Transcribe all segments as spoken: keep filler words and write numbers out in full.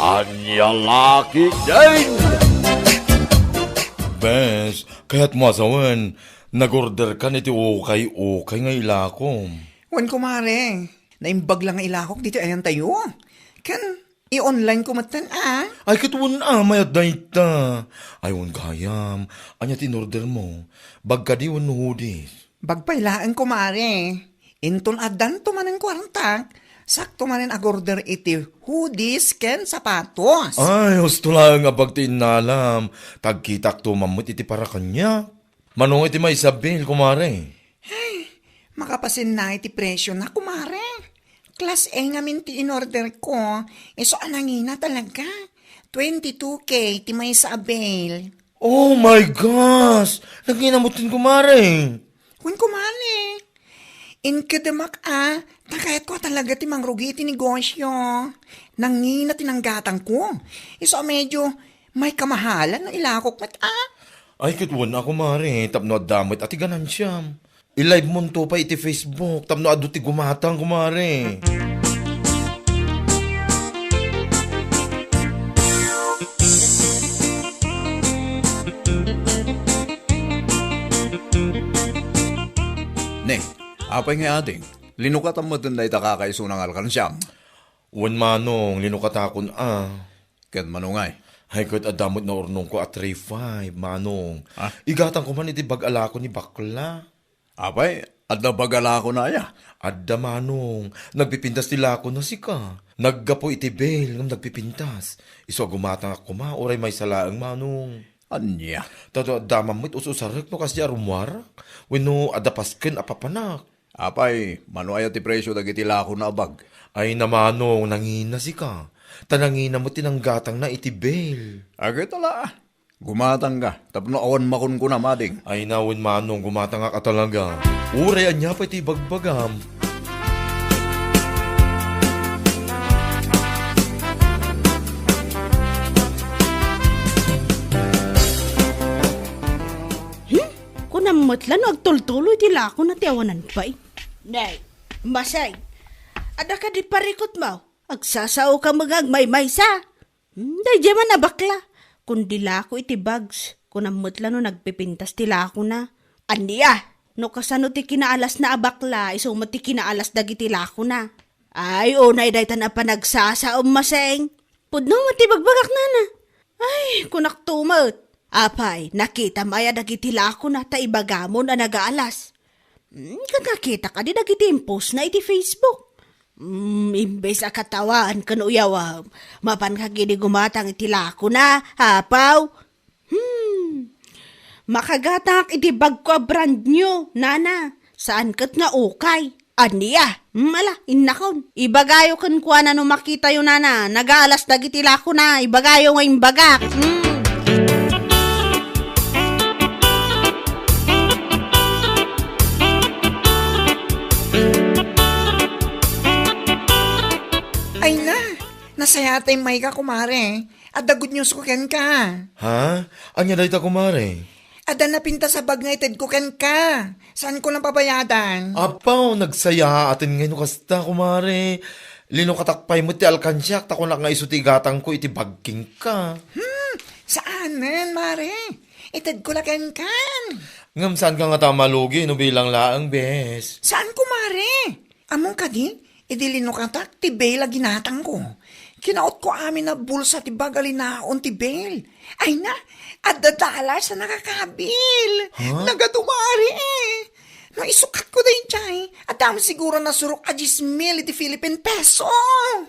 Ania la ketdin? Bes, kayatmo a sawen, nag-order kan iti ukay-ukay nga ilako. Wen, kumare, naimbag la nga ilakok ditoy ayantayo. Ken i-online ko metten, a. Ay, ket wen a, mayat dayta. Ay, wen gayam, ania ti in-order mo? Bag kadi wenno hoodies? Bag pay laeng, kumare. Inton addanto manen kuartak, sakto manen ag-order iti hoodies ken sapatos. Ay, husto laeng a bag ti innalam. Tagkitakto man met iti para kaniak. Mano nga iti maysa a bill, kumare? Ay, makapasinna iti presyo na, kumare. Class A ngamin ti in-order ko. Isu a nangina talaga. Twenty-two K ti maysa a bill. Oh my gosh! Nangina metten, kumare. Wen, kumare. Inkedemak a, ta kayatko a talaga ti mangrugi iti negosyo. Nangina ti nanggatangko. Isu a medyo may kamahalan no ilakok met a. Ay, ket wen a, kumare, tapno adda met a ti ganansiam. I-live monto pay iti Facebook tapno adu ti gumatang, kumare. Ne, apay nga ading, linukatam metten dayta kakaisuna nga alkansiam? Wen, manong, linukatakon a. Ket mano ngay? Ay, ket adda met naurnongko a three five, manong. Ah? Igatangko man iti bag a lako ni bakla. Apay, adda bag a lakona aya? Adda, manong. Nagpipintas ti lakona sika. Naggapu iti bill ngem nagpipintas. Isu a gumatangak koma, uray maysa laeng, manong. Ania? Ta adda man met us-usarek no kasdi a rummuarak. Wenno adda pasken a papanak. Apay, mano aya ti presyo dagiti lakona a bag? Ay, na, manong, nangina sika. Ta nangina met ti nanggatangna iti bill. Agay tala. Gumatangka, tapno awan makunkuna, mading. Ay, na wen, manong, gumatangak a talaga. Uray ania pay ti ibagbagam. Hmm? Kunam met la no agtultuloy ti lakona ti awanan pay. Nay, Masay, adda kadi parikutmo? Agsasaoka met nga agmaymaysa. Hmm, daydiay man a bakla. Kundi lako iti bags, kunam met la no nagpipintas ti lakona. Ania? No kasano ti kinaalasna a bakla, isu met ti kinaalas dagiti lakona. Ay, unay daytan a panagsasaom, Maseng. Pudno met ti bagbagak, nana. Ay, kunakto met. Apay, nakitam aya dagiti lakona ta ibagamon a nagaalas? Hmm, ket nakita kadi dagiti impostna iti Facebook? Hmm, imbes a katawaen ken uyawem, mapanka kadi gumatang iti lakona, apaw? Hmm, makagatangak iti bagko a brand new, nana. Saan ket nga ukay. Ania? Hmm, ala, innakon. Ibagayo kenkuana no makitayo, nana. Nagaalas dagiti lakona. Ibagayo nga imbagak. Hmm. Ay na, nasayaat a immayka, kumare. Adda good news ko kenka. Ha? Ania dayta, kumare? Adda napintas a bag nga itedko kenka. Saanko a pabayadan? Apaw, nagsayaaten ngay no kasta, kumare. Linukatak pay met ti alkansiak, ta kunak nga isu ti igatangko iti bag kenka. Hmm, saanen, mare. Itedko la kenkan. Ngem saanka ngata a malugi no bilang laeng, bes? Saan, kumare? Ammom kadi, idi linukatak ti bail a ginatangko, kinautko amin a bulsa ti bag a linaon ti bail. Ay na, adda dollars a nakakabil. Ha? Nagadu, mare. No isukatko daydiay, adda siguro nasurok a dies mil iti Philippine peso.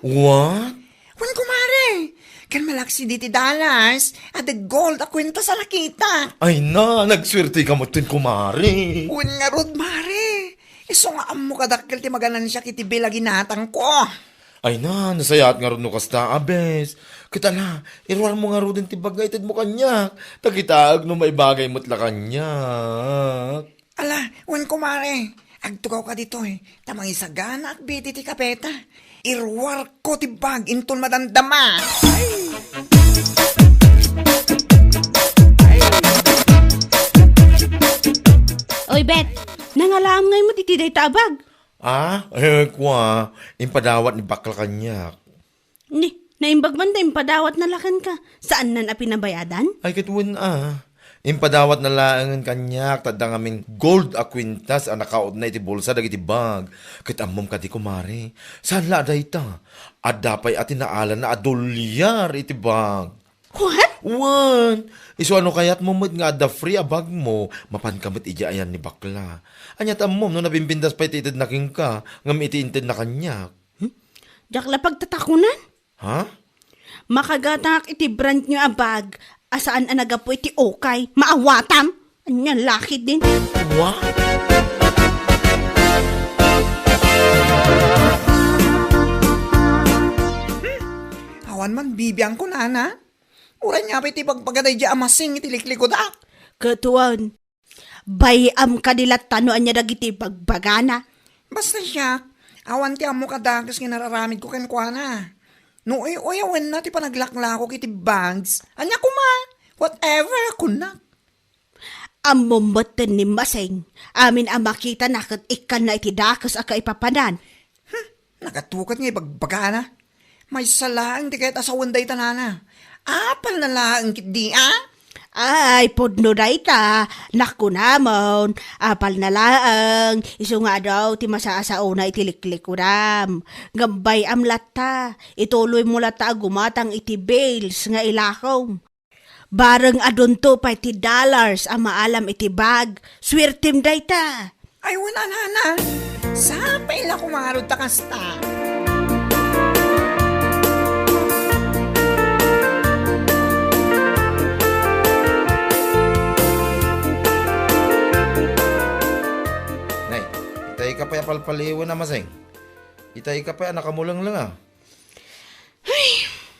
What? Wen, kumare, ken malaksid iti dollars, adda gold a kuentas a nakitak. Ay na, nagsuerteka metten, kumare. Wen ngarud, mare. Isu nga ammok a dakkel ti maganansiak iti bail a ginatangko. Ay na, nasayaat ngarud no kasta, abes. Ket ala, iruarmo ngaruden ti bag nga itedmo kaniak. Ta kitaek no maibagay met la kaniak. Ala, wen, kumare, agtugawka ditoy, ta mangisaganaak ditoy ti kapeta. Iruarko ti bag inton madamdama. Ay! Ay! Oy, Bet, nangalaam ngay met iti dayta a bag? Ah? Eh, kua, impadawat ni bakla kaniak. Ni, Naimbag man ta impadawatna la kenka. Saannan a pinabayadan? Ay, ket wen a. Impadawatna laengen kaniak ta adda ngamin gold a kwintas a nakautna iti bulsa dagiti bag. Ket ammom kadi, kumare, saan la a dayta. Adda pay a tinaalana a dolyar iti bag. What? Wen, isu a no kayatmo met nga adda free a bagmo, mapanka met idiay ayan ni bakla. Ania ta ammom no nabimbindas pay ti itedna kenka, ngem iti intedna kaniak? Hmm? Diak la pagtatakunan? Ha? Makagatangak iti brand new a bag a saan a nagapu iti ukay. Maawatam! Ania lakit din? Wa? Hmm. Awan man bibiangko, nana. Uray nga pay ti bagbaga daydi a masing iti liklikudak. Ket wen, bay-am kadi latta no ania dagiti bagbagana. Basta siak, awan ti ammok a dakes nga inararamidko kenkuana. No uy-uyawenna ti panaglaklakok iti bags, ania koma, whatever a kunak. Ammom metten ni Masing, amin a makitana ket ikkanna iti dakes a kaipapanan. Hmm, nagatukat nga ibagbagana. Maysa laeng ti kayat a sawen dayta, nana. Apalna laeng ketdi a? Ay, pudno dayta. Nakunamon, apalna laeng, isu nga adu ti masaasaona iti liklikudam. Ngem bay-am latta, ituloymo latta a gumatang iti bills nga ilakom. Bareng adunto pay ti dollars a maalam iti bag, suertem dayta. Ay, wen a, nana. Sapay la koma ngarud ta kasta. Nay, itay ka pay a palpaliwen a Masing. Itay ka pay a nakamulengleng a. Ay!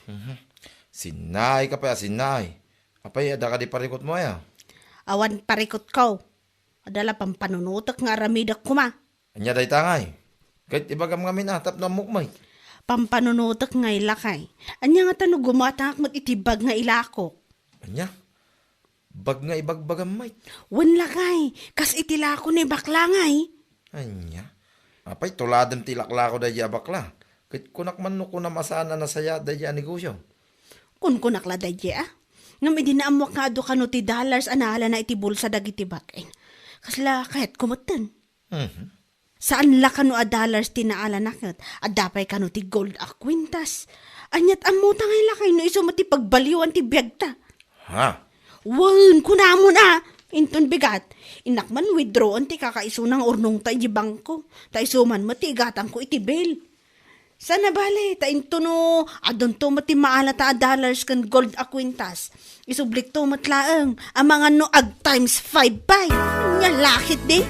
Mhm. Sinnaay ka pay a sinnaay. Apay, adda kadi parikutmo aya? Awan parikutko. Adda la pampanunotek nga aramidek koma. Ania dayta ngay? Ket ibagam ngamin a, tapno ammok met. Pampanunotek ngay, lakay. Ania ngata no gumatangak met iti bag nga ilakok? Ania? Bag nga ibagbagam met? Wen, lakay, kas iti lako ni bakla ngay. Ania? Apay, tuladem ti ilaklako daydi a bakla. Ket kunak man no kunam a saan a nasayaat daydi a negosio. Kunkunak la daydi a. Ngem idi naammuak nga adu kano ti dollars a naalana iti bulsa dagiti bag-en, kasla kayatko metten. Mhm. Saan la kano a dollars ti naalana ket adda pay kano ti gold a kwintas. Aniat ammota ngay lakay no isu met ti pagbalioan ti biagta? Ha? Wen, kunamon a, inton bigat, innak man withdrawan ti kakaisuna nga urnongta iti bangko, ta isu man met ti igatangko iti bill. Saan a bale, ta intono adunto met ti maalata a dollars ken gold a kwintas. Isublikto met laeng, amangan no ag times five pay. Nia lakit di?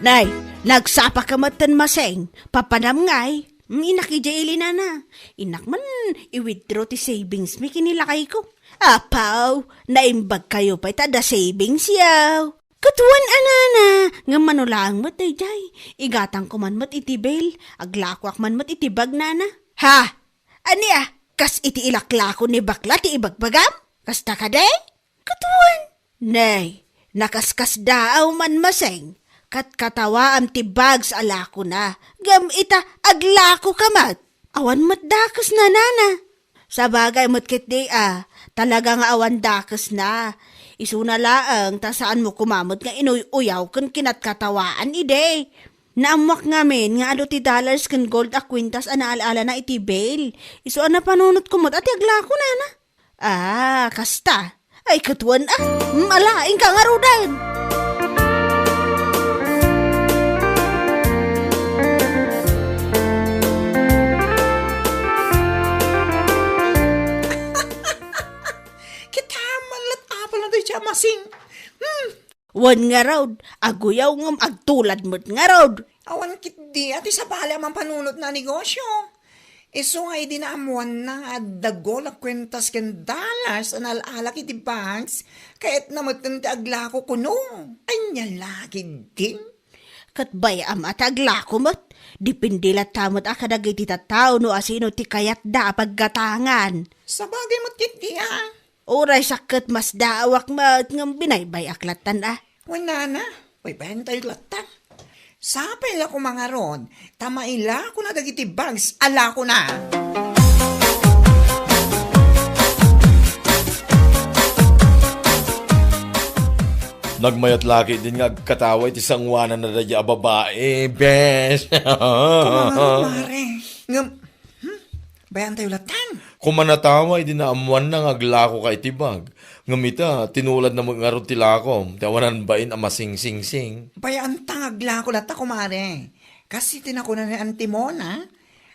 Nay, nagsapa ka met ten Masing, papanam ngay. Mm, innak idiay ili, nana. Innak man i-withdraw ti savings mi ken ni lakayko. Apaw, naimbag kayo pay ta adda savings yaw. Ket wen a, nana, ngem mano laeng met daydiay. Igatangko man met iti bill, aglakoak man met iti bag, nana. Ha? Ania? Kas iti ilaklako ni bakla ti ibagbagam? Kasta kadi? Ket wen, nay, nakaskasdaaw man Masing, ket katawaam ti bags a lakona, ngem ita, aglako ka met. Awan met dakesna, nana. Sabagay met ketdi a, talaga nga awan dakesna. Isuna laeng ta saanmo koma met nga inuy-uyaw ken kinatkatawaan idi. Naammoak ngamin nga adu ti dollars ken gold a kwintas a naal-alana iti bill. Isu a napanunotko met a ti aglako, nana. Ah, kasta. Ay, ket wen a. Malaing ka ngaruden. Kita man lat apal na tayo siya, Masing. Hmm. Wen ngarud, aguyaw ngem agtulad met ngarud. Awan ketdi a ti sabali a mampanunotna a negosio. Isu nga idi naammoanna nga adda gold a kwintas ken dollars a naal-alak iti banks, kayatna metten ti aglako kuno. Ania la ketdin? Ket bay-am a ti aglako met. Depende latta met a kadagiti tattao no asino ti kayatda a paggatangan. Sabagay met ketdi a. Uray sakket masdaawak met ngem binaybay-ak lattan a. Wen nana, Uy, bayantayo latta. Sapay la koma ngarud, ta mailakona dagiti bags a lakona. Nagmayat la ketdin nga agkatawa iti sangoananna daydiay a babai, bes. Koma ngarud, mare. Ngem, hmm? Bayantayo latan. Koma natawa idi naammoanna nga aglakoka iti bag. Ngem ita, tinuladna met ngarud ti lakom, ti awanan bain a masingsingsing. Bayanta nga aglako latta, kumare. Kas iti nakuna ni Auntie Mona,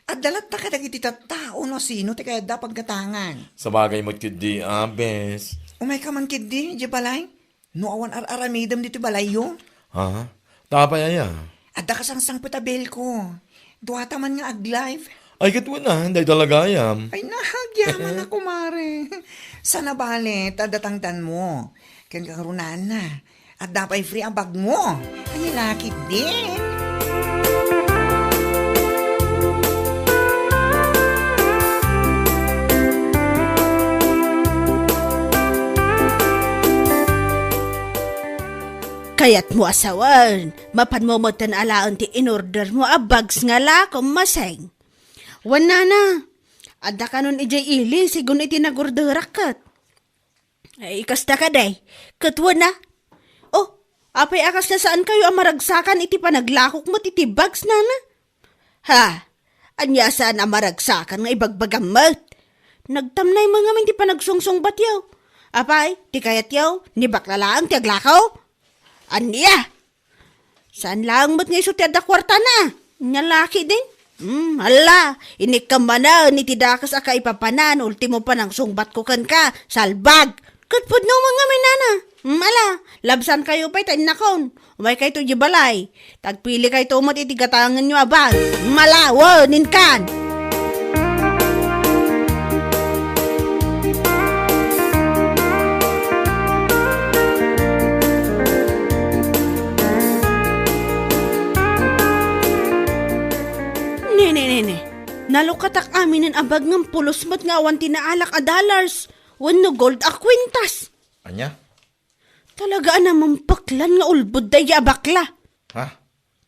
adda latta kadagiti tattao no sino ti kayatda a paggatangan. Sabagay met ketdi, a, bes. Umayka man ketdi, idiay balay. No awan ar-aramidem ditoy balayyo? Ha? Apay aya? Adda kasangsangpet a bilko. Duata man nga ag-live. Ay, ket wen a, dayta la gayam. Ay, nahagyaman a, kumare. Saan a bale, ta adda tangdanmo. Ken kangrunaan na. Adda pay free a bagmo. Ay, lakit din. Kayatmo a sawen, mapanmo metten alaen ti inordermo a bags nga lakom, Maseng. Wen, nana, adda kanon idiay ili, sigun iti nagorderak ket. Ay, kasta kadi, ket wen a. Oh, apay a kasla saankayo a maragsakan iti panaglakok met iti bags, nana? Ha? Ania saan a maragsakan nga ibagbagam met? Nagtamnay met ngamin ti panagsungsungbatyo. Apay, ti kayatyo, ni bakla laeng ti aglako? Ania? Saan laeng met nga isu ti adda kuartana? Ania lakit din? Hmm, ala, inikkan manen iti dakes a kaipapanan, ultimo panangsungbatko kenka, salbag. Ket pudno met ngamin, nana. Hmm, ala, labsankayo pay ta innakon. Umaykayto idiay balay. Tagpilikayto met iti gatangenyo a bag. Malawen, inkan! Nene, nene. Nalukatak aminen a bag ngem pulos met nga awan ti naalak a dollars wenno gold a kwintas. Ania? Talaga a namempeklan nga ulbod daydiay a bakla. Ha?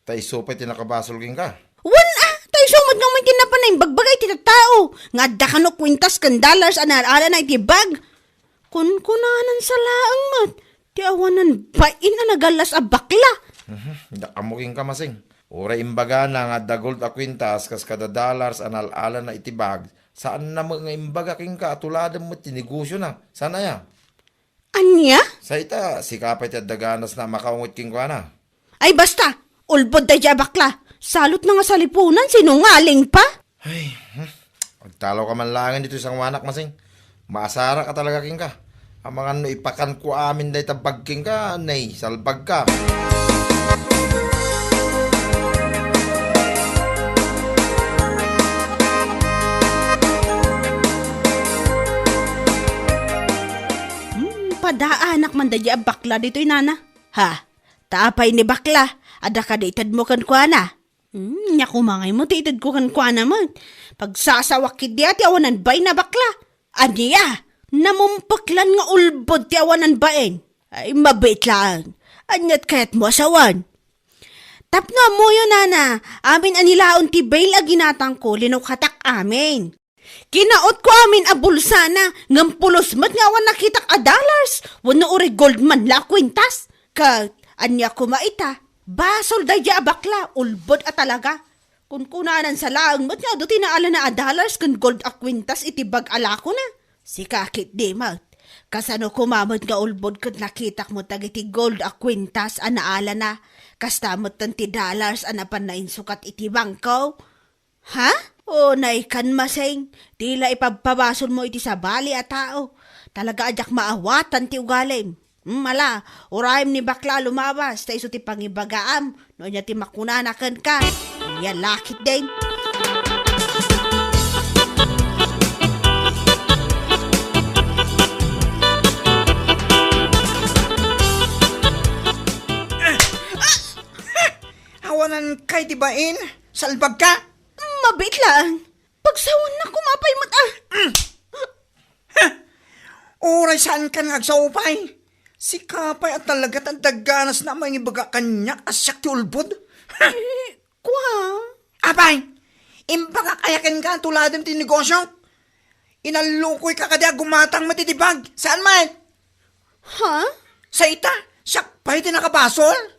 Ta isu pay ti nakabasol kenka? Wen a, ta isu met ngamin ti napan naimbagbaga iti tattao nga adda kano kwintas ken dollars a naal-alana iti bag. Kunkunanan sa laeng met ti awanan bain a nagallas a bakla. Mhm, da ammo kenka, Maseng. Uray imbagana nga adda gold a kwintas kas kada dollars a naal-alana iti bag, saanna met nga imbaga kenka a tuladem met ti negosiona. Saan aya? Ania? Sa ita, sika pay ti adda ganasna a makaunget kenkuana. Ay, basta! Ulbod daydiay a bakla! Salutna nga salipunan, sinungaling pa! Ay, hmm. Agtalawka man laengen ditoy sangoanak, Maseng. Maasarak a talaga kenka. Amangan no ipakanko amin dayta bag kenka, nay, salbagka. Hmm, padaanak man daydiay a bakla ditoy, nana. Ha? Ta apay ni bakla? Adda kadi itedmo kenkuana? Hmm, nia koma ngay mo ti itedko kenkuana met. Pagsasawak ketdi a ti awanan bain a bakla. Ania? Namempeklan nga ulbod ti awanan bain. Ay, mabiit laeng. Aniat kayatmo a sawen? Tapno ammoyo, nana, amin a nilaon ti bail a ginatangko, linukatak amin. Kinautko amin a bulsana, ngem pulos met nga awan nakitak a dollars, wenno uray gold man la a kwintas. Ket ania koma ita? Basol daydiay a bakla, ulbod a talaga. Kunkunanan sa laeng met nga adu ti naalana a dollars ken gold a kwintas iti bag a lakona. Sika ketdi met. Kasano koma met nga ulbod ket nakitak met dagiti gold a kwintas a naalana? Kasta metten ti dollars a napan nainsukat iti bangko? Ha? O, naikan, Maseng, ti la ipabpabasolmo iti sabali a tao. Talaga a diak maawatan ti ugalim. Hmm, ala, urayem ni bakla a lumabas, ta isu ti pangibagaam, no ania ti makunana kenka. Ania lakit din. Awanan kay ti bain, salbagka. Mabiit laeng. Pagsawennak koma pay met a. Uray saankan nga agsaupay. Sika pay a talaga ta daganasna a mangibaga kaniak a siak ti ulbod. Eh, kua? Apay, imbagak aya kenka a tuladem ti negosio? Inallukoyka kadi a gumatang met iti bag. Saan met? Ha? Sa ita, siak pay ti nakabasol.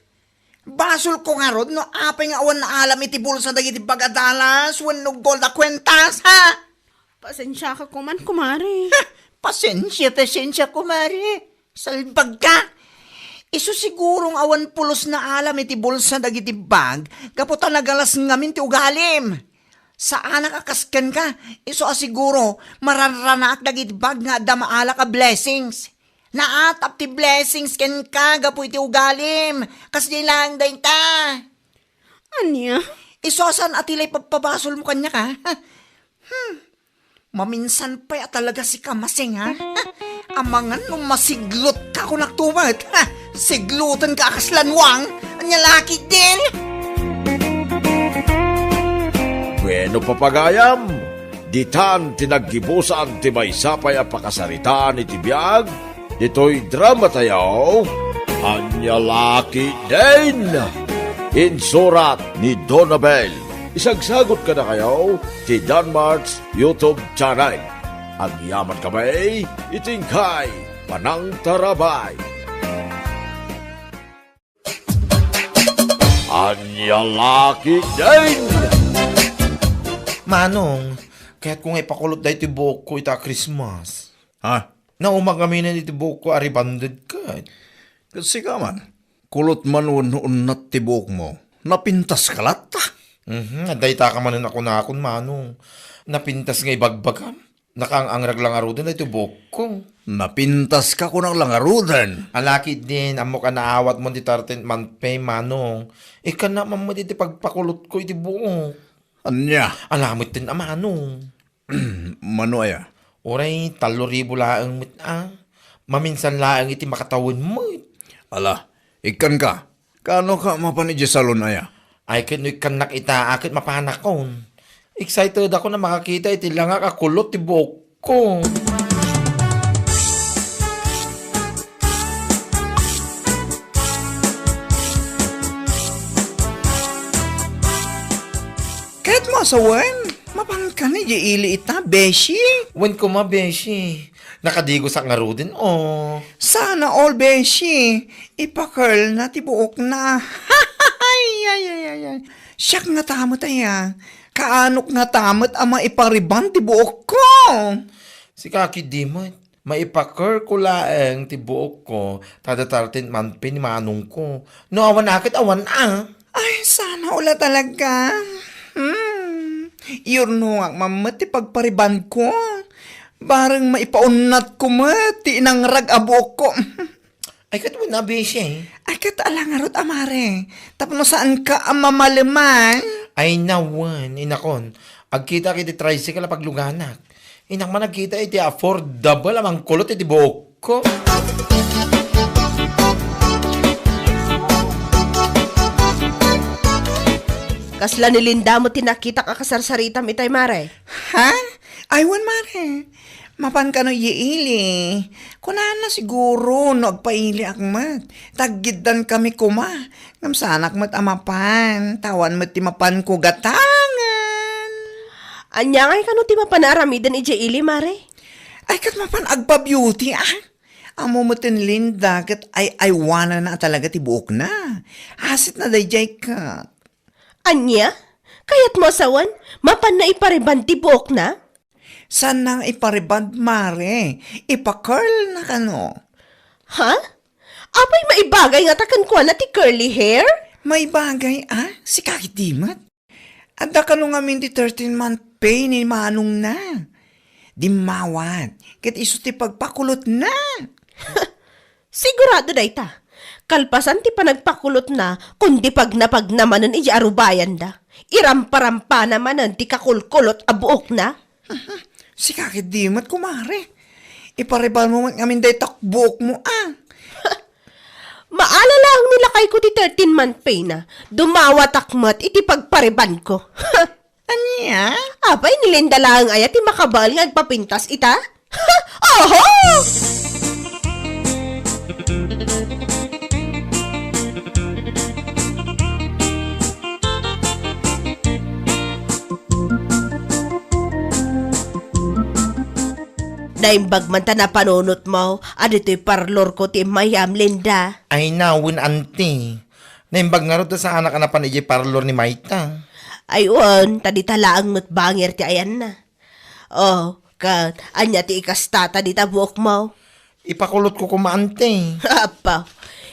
Basolko ngarud no apay nga awan naalam iti bulsa dagiti bag a dalas wenno gold a kuentas, ha? Pasensiaka koman, kumare. Ha! Pasensia, pasensia, kumare. Salbagka! Isu siguro nga awan pulos naalam iti bulsa dagiti bag gapu ta nagalas ngamin ti ugalim. Saanak a kas kenka, isu a siguro, mararanaak dagiti bag nga adda maalak a blessings. Naatap ti blessings kenka gapu iti ugalim. Kasdiay laeng dayta. Ania? Isu a saan a ti la ipabpabasolmo kaniak, ha? Hmm. Maminsan pay a talaga sika, Masing, ha? Amangan no masiglutka kunak to met, ha? Siglutenka a kas lanwang. Ania la ketdin? Bueno, papagayam, ditan ti naggibusan ti maysa pay a pakasaritaan iti biag ditoy dramatayo, Ania la ketdin? Insurat ni Donabel. Isagsagot kadakayo ti Danmart's YouTube channel. Agyamankami iti inkay panangtarabay. Ania la ketdin? Manong, kayatko nga ipakulot daytoy buokko ita a Christmas. Ha? Naumak ngamin iti buokko a rebonded ket. Ket sika man, kulot man wenno unnat ti buokmo? Napintaska latta? Mhm, dayta ka manen a kunakon, Manong. Napintas nga ibagbagam. Nakaang-angrag la ngaruden daytoy buokko. Napintaska kunak la ngaruden. Ala ketdin, ammok a naawatmon ti thirteenth month pay, Manong. Ikkannak man met iti pagpakulotko iti buok. Ania? Ala metten a, Manong. Mano aya? Uray, tallo ribu laeng met a. Maminsan laeng iti makatawen met. Ala, ikkanka. Kaanoka mapan idiay salon aya? Ay, ket no ikkannak ita, a, ket mapanakon. Excited ako a makakita iti langak a kulot ti buokko. Kayatmo a sawen, mapanka idiay ili ita, beshi? Wen koma, beshi. Nakadigosak ngaruden, o. Sana all, beshi. Ipa-curl na ti buokna. Ay, ay, ay, ay, ay. Siak ngata met aya. Kaanok ngata met a maipa-rebond ti buokko? Sika ketdi met. Maipa-curl ko laeng ti buokko, ta adda thirteenth month pay ni manongko. No awan a ket awan a. Ay, sana all talaga. Hmm. Iyurnongak man met ti pagpa-rebond ko. Bareng maipaunnatko met ti inangrag a buokko. Ay, ket wen a, beshi. Ay, ket ala ngarud a, mare. Tapno saanka a mamaleman. Ay, nawen, inakon. Agkitak iti tricycle a pagluganak. Innak man agkita iti affordable a mangkulot iti buokko. Kasla ni Linda met ti nakitak a kasarsaritam itay, mare. Ha? Ay, wen, mare. Mapan kano idiay ili? Kunana siguro no agpailiak met. Taggiddan kami koma. Ngem saanak met a mapan. Ta awan met ti mapanko gatangen. Ania ngay kano ti mapan a aramiden idiay ili, mare? Ay, ket mapan agpa-beauty, a. Ammo met ni Linda ket ay-aywananna a talaga ti buokna. Asitna daydiay ket. Ania? Kayatmo a sawen, mapanna ipa-rebond ti buokna? Saanna nga ipa-rebond, mare. Ipa-curl na kano. Ha? Apay maibagay ngata kenkuana ti curly hair? Maibagay, a? Sika ketdi met. Adda kano ngamin ti thirteen month pay ni manongna. Dimmawat, ket isu ti pagpakulotna. Sigurado dayta. Kalpasan ti panagpakulotna, kundi pagnapagna manen idiay arubayanda. Iramparampana manen ti kakulkulot a buokna. Sika ketdi met, kumare. Ipa-rebond mo met ngamin dayta buokmo, a. Maala laeng ni lakayko ti thirteen month pay na. Dumawatak met iti pagpa-rebond ko. Ania? Apay, ni Linda laeng aya ti makabael nga agpapintas ita? Oho! Naimbag man ta napanunotmo a ditoy parlorko ti immayam, Linda. Ay, nawen, anti. Naimbag ngarud ta saanak a napan idiay parlor ni Mayta. Ay, wen, ta dita laeng met bangir ti ayanna. Oh, ket ania ti ikastata dita buokmo? Ipakulotko koma, anti. Apo,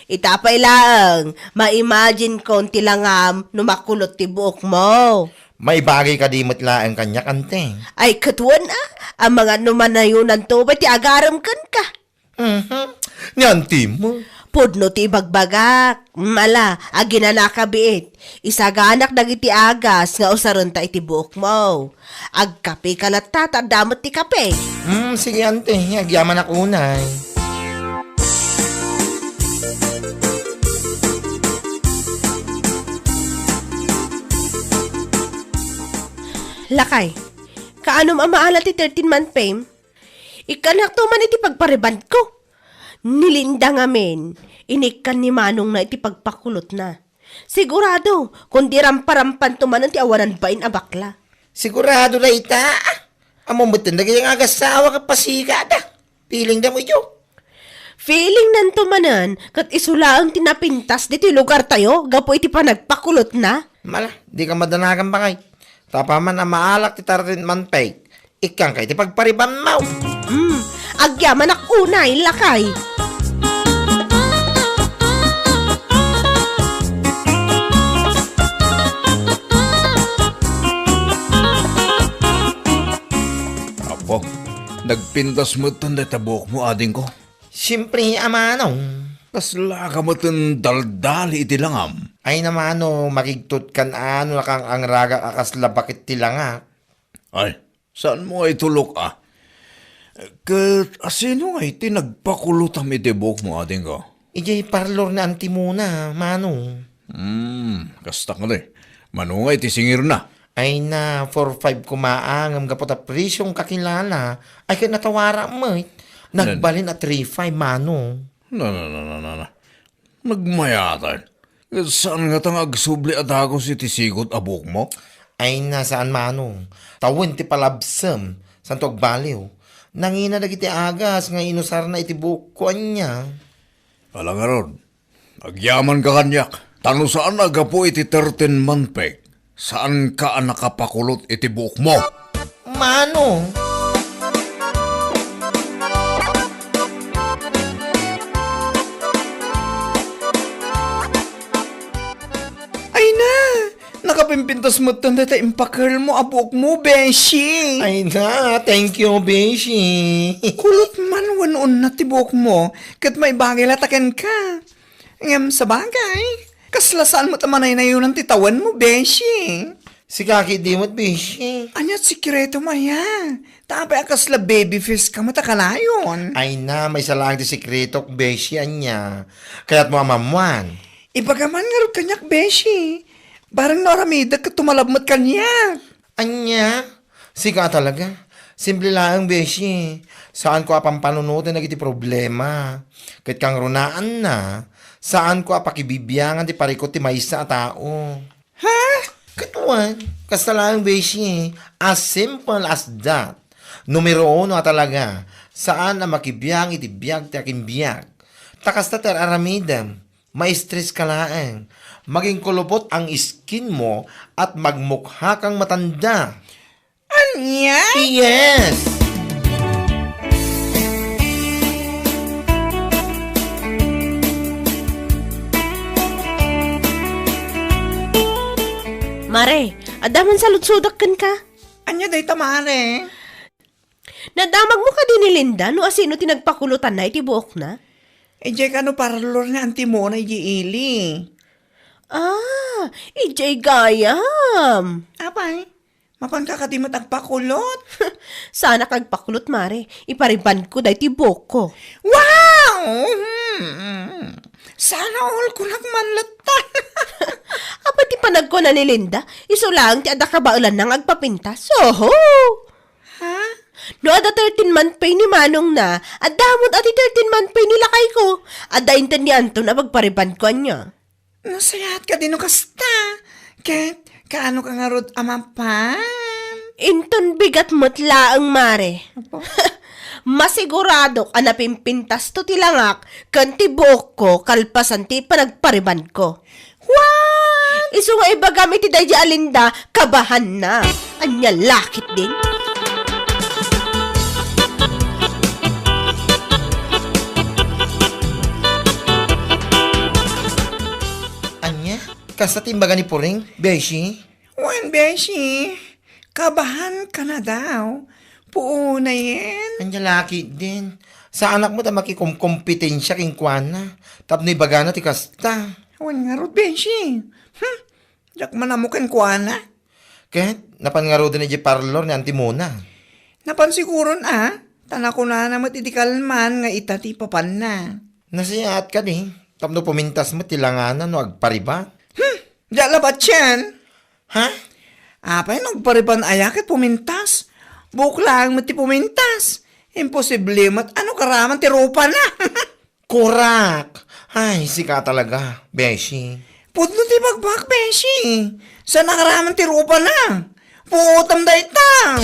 ita pay laeng, ma-imagine kon ti langam no makulot ti buokmo. Maibagay kadi met laeng kaniak, anti? Ay, ket wen a, amangan no manayonanto pay ti agarem kenka. Mhm. Ni anti mo. Pudno ti ibagbagak. Mala, aginanaka biit. Isaganak dagiti agas nga usarenta iti buokmo. Agkapeka latta ta adda met ti kape. Hmm, sige, anti. Agyamanak unay. Lakay, kaanom a maala ti thirteen month pay? Ikkannakto man iti pagparibandko. Ni Linda ngamin, inikkan ni Manongna iti pagpakulotna. Sigurado, kundi ramparampanto manen ti awanan bain a bakla. Sigurado dayta. Ammom metten dagiti nga agassawa ket pasigada. Feeling da mo idiyo. Feeling nanto manen, ket isu laeng ti napintas ditoy lugartayo gapu iti panagpakulotna. Mala, di ka madanagan, bakay. Tapaman a maalak ti thirteen month pay, ikkanka iti pagparibanmo. Hmm, agyamanak unay, lakay. Apo, nagpintas metten dayta buokmo, adingko. Siempre, a manong. Kasla ka metten daldali iti langam. Ay, a manong, makigtutkan a no nakangragak a kasla baket ti langak. Ay, saanmo nga itulok a? Ket asino nga iti nagpakulotam iti buokmo, adingko? Idiay parlor ni Auntie Mona, manong. Hmm, kasta kadi. Mano nga iti singirna? Ay na, four five koma, ngem gapu ta presyong kakilala, ay ket natawara met. Nan- Nagbalin a three five, manong. Na, na, na, na, na, na. Nagmayatan. Saan ngata nga agsubli a dagus iti sigud a buokmo? Ay na, saan, manong. Tawen ti palabsem, santo agbaliw. Nangina dagiti agas nga inusarna iti buokko, ania. Ala ngarud, agyamanka kaniak, ta no saan a gapu iti thirteen month pay, saanka a nakapakulot iti buokmo. Mano? Ay na! Nakapimpintas metten dayta impakelmo a buokmo, beshi! Ay na, thank you, beshi! Kulot man wenno unat ti buokmo, ket maibagay la ta kenka. Ngem sabagay, kasla saan met a manaynayonan ti tawenmo, beshi. Sika ketdi met, beshi. Ania ti sekretom aya? Ta apay a kasla baby face ka met a kanayon? Ay na, maysa laeng ti sekretok, beshi, ania. Kayatmo a maammuan? Ibaga man ngarud kaniak, beshi. Bareng no aramidek ket tumalab met kaniak. Ania? Sika a talaga. Simple laeng, beshi. Saanko a pampanunoten dagiti problema. Ket kangrunaanna, saanko a pakibibiangan ti parikut ti maysa a tao. Ha? Ket wen, kasta laeng, beshi. As simple as that. Numero uno a talaga, saan a makibiang iti biag ti akinbiag. Ta kasta ti ar-aramidem. Ma-stress ka laeng. Maging kulubot ang skin mo at magmukha kang matanda. Ania? Yes! Mare, adda man saludsodak kenka. Ania dayta, mare? Nadamagmo kadi ni Linda no asino ti nagpakulotanna iti buokna? Idiay kano parlor nga Auntie Mona idiay ili. Ah, idiay gayam. Apay, mapanka kadi met agpakulot? Saanak agpakulot, mare. Iparibandko daytoy buokko. Wow! Hmm. Sana all kunak man latta. Apay ti panagkuna ni Linda, isu laeng ti adda kabaelanna nga agpapintas. Oho! Ha? No adda thirteen month pay ni manongna, adda met a ti thirteen month pay ni lakayko. Adda inted ni Anton a pagparibandko ania. Nasayaat kadi no kasta. Ket, kaano ka ngarud a mapan? Inton bigat met laeng, mare. Apo? Masiguradok a napimpintasto ti langak ken ti buokko kalpasan ti panagparibanko. What? Isu nga ibagam iti daydi a Linda, kabahanna. Ania la ketdin? Ania? Kasta ti imbaga ni Puring, Beshi? Wen, Beshi. Kabahanka na daw. Puonayen. Ania la ketdin. Saanak met a makikomkompetensia kenkuana. Tapno ibagana ti kasta. Wen ngarud, Beshi. Hmm. Diak man ammo kenkuana. Ket, napan ngaruden idiay parlor ni Auntie Mona? Napan siguron a. Ta nakunana met idi kalman nga ita ti ipapanna. Nasayaat kadi. Tapno pumintas met ti langana no agpariban. Hmm. Diak labat sian. Ha? Apay, nagpariban aya ket pumintas? Buok laeng met ti pumintas. Imposible met a nakaraman ti rupana. Kurak! Ay, sika talaga, Beshi. Pudno ti bagbag, Beshi. Saan a nakaraman ti rupana? Puotam dayta!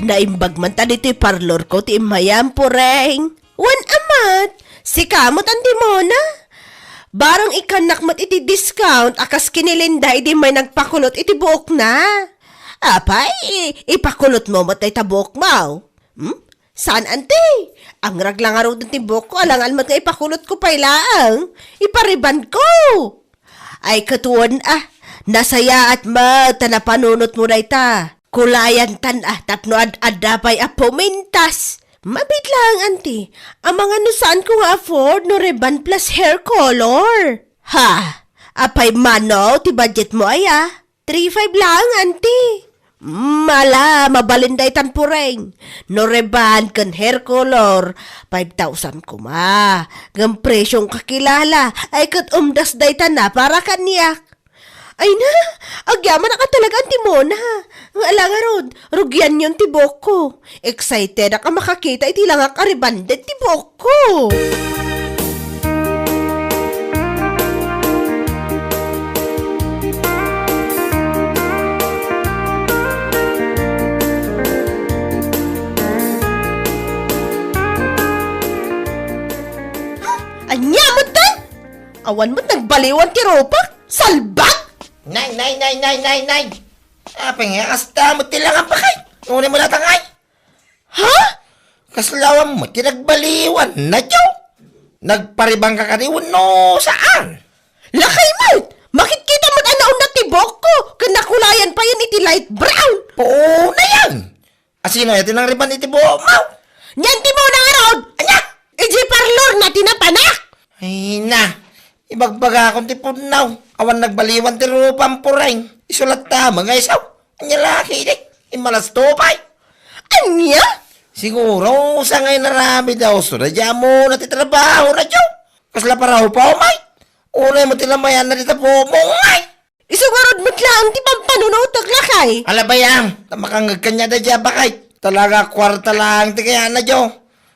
Naimbag man ta ditoy parlorko ti immayam, Puring. Wen a met, sika met, Auntie Mona. Barang ikkannak met iti discount a kas ken ni Linda idi immay nagpakulot iti buokna. Apay, ipakulotmo met dayta buokmo? Hmm? Saan, Auntie? Angrag la ngaruden ti buokko, alangan met nga ipakulotko pay laeng. Iparibanko. Ay, ket wen a, nasayaat met ta napanunotmo dayta. Kulayantan a tapno ad-adda pay a pumintas. Mabiit laeng, Auntie. Amangan no saanko nga afford no ribbon plus hair color. Ha? Apay mano ti budgetmo aya? Three five laeng, Auntie. Mala, mabalin daytan, Puring. No ribbon ken hair color, five thousand koma. Ngem presyong kakilala, ay ket umdas daytan a para kaniak. Ay na, agyamanak a talaga, Auntie Mona. Nga ala ngarud, rugianyon ti buokko. Excitedak a makakita iti langak a rebonded ti buokko. Ania met dayta? Awan met nagbaliwan ti rupak? Salbag! Nay, nay, nay, nay, nay, nay! Apay nga kasta met ti langam, bakay? Ngunit mo natangay? Ha? Kasla awan met ti nagbaliwan, Nadyo? Nagparibanka kadi wenno saan? Lakay met! Makitkita met a naunat ti buokko, ken nakulayan payen iti light brown! Puonayan! Asino aya ti nangriban iti buokmo? Ni Auntie Mona ngarud! Ania? Idiay parlorna ti napanak! Ay na, ibagbagakon ti pudno. Awan nagbaliwan ti rupam, Puring. Isu latta met nga isu. Ania la ketdi? Immalasto pay. Ania? Siguro, sa nga inaramid a usto daydi a Mona ti trabaho, Nadyo. Kasla parahupaw met. Unay met ti namayanna dita buokmo, ngay. Isu ngarud met laeng ti pampanunotek, lakay. Ala, bay-am, ta makangngeg kaniada daydi a bakay. Talaga, kuarta laeng ti kayatna, Nadyo.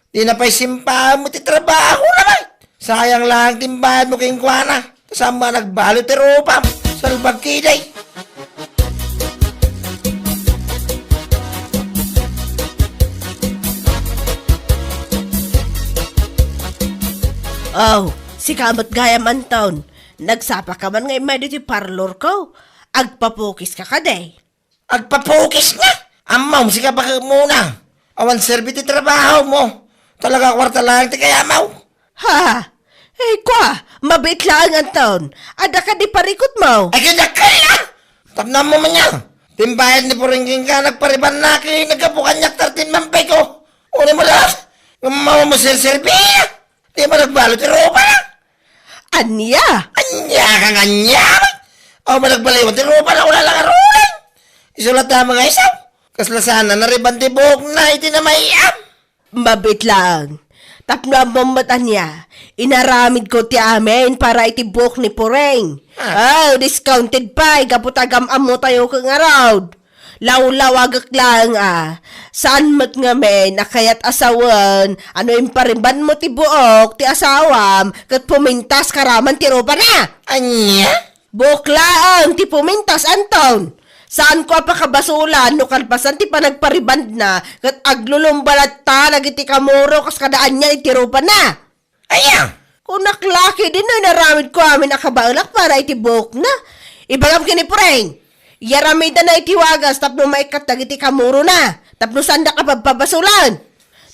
Dina pay simpaen met ti trabahona, bay. Sayang laeng ti imbayadmo kenkuana. Ta saan met a nagbalud ti rupam. Salbag ketdi. Aw, sika met gayam, Anton. Nagsapaka man nga immay ditoy parlorko. Agpapukiska kadi? Agpapukis nga? Ammom, sika, baket Mona. Awan serbi ti trabahomo. Talaga, kuarta laeng ti kayatmo. Ha? Ay, kua, mabiit laeng, Anton. Adda kadi parikutmo? Ay, kaya kaya! Tapno ammom ania? Ti imbayad ni Puring kenka, nagparibanna ket naggapu kaniak thirteen month pay ko. Unay mo la, nga mamaw mo serserbi. Di man nagbalud ti rupana. Ania? Ania kang ania? Awan met nagbaliwan ti rupana, wala la ngaruden. Isu latta met nga isu. Kasla saan a nariban ti buokna iti namayam. Mabiit laeng. Tapno ammom met ania, inaramidko ti amin para iti buok ni Puring. Ah. Oh, discounted pay, gapu ta agam-ammotayo ket ngarud. Lawlawagek laeng a. Saan met ngamin a kayat a sawen a no imparibanmo ti buok ti asawam ket pumintas karaman ti rupana? Ania? Buok laeng ti pumintas, Anton. Saanko a pakabasolan no kalpasan ti panagparibandna ket aglulumba latta dagiti kamuro kas kada ania iti rupana. Aya! Kunak laki din no inaramidko amin a kabaelak para iti buokna. Ibagam ken ni Pureng, iyaramidana iti wagas tapno maikkat dagiti kamurona, tapno saandak a pabpabasolan.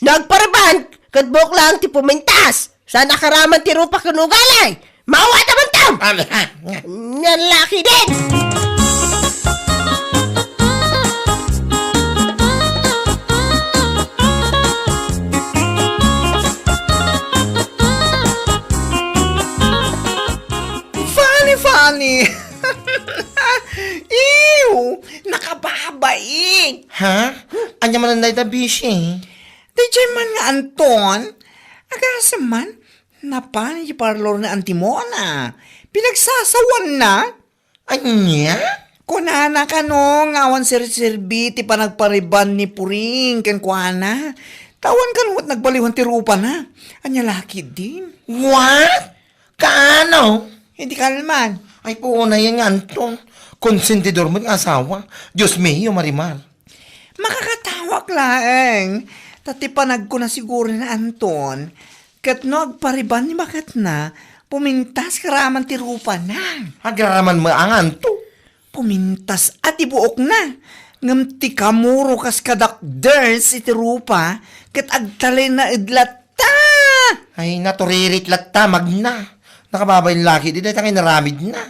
No agpariban, ket buok laeng ti pumintas. Saan a karaman ti rupa ken ugali. Mawata man tam! Ania, ania? Nia laki din! Funny, funny! Ew! Nakababain! Ha? Ania manen dayta, Bishi? Daydiay man nga Anton, agasem man, napan iti parlor ni Auntie Mona. Pinagsasawanna. Ania? Kunana kano nga awan serserbi ti panagpariban ni Puring kenkuana. Ta awan kano met nagbaliwan ti rupana. Ania laki din. What? Kaano? Hindi kalman. Ay, punayan nga Anton. Konsentidor met nga asawa. Dios mio, Marimar. Makakatawak laeng. Ta ti panagkuna siguro ni Anton, ket no agpariban ni baketna, pumintas karaman ti rupana. Agraraman met a nganto? Pumintas a ti buokna. Ngem ti kamuro kas kadakders iti rupa, ket agtalinaed latta. Ay, naturirit latta, magna. Nakababain laki, di dayta nga inaramidna.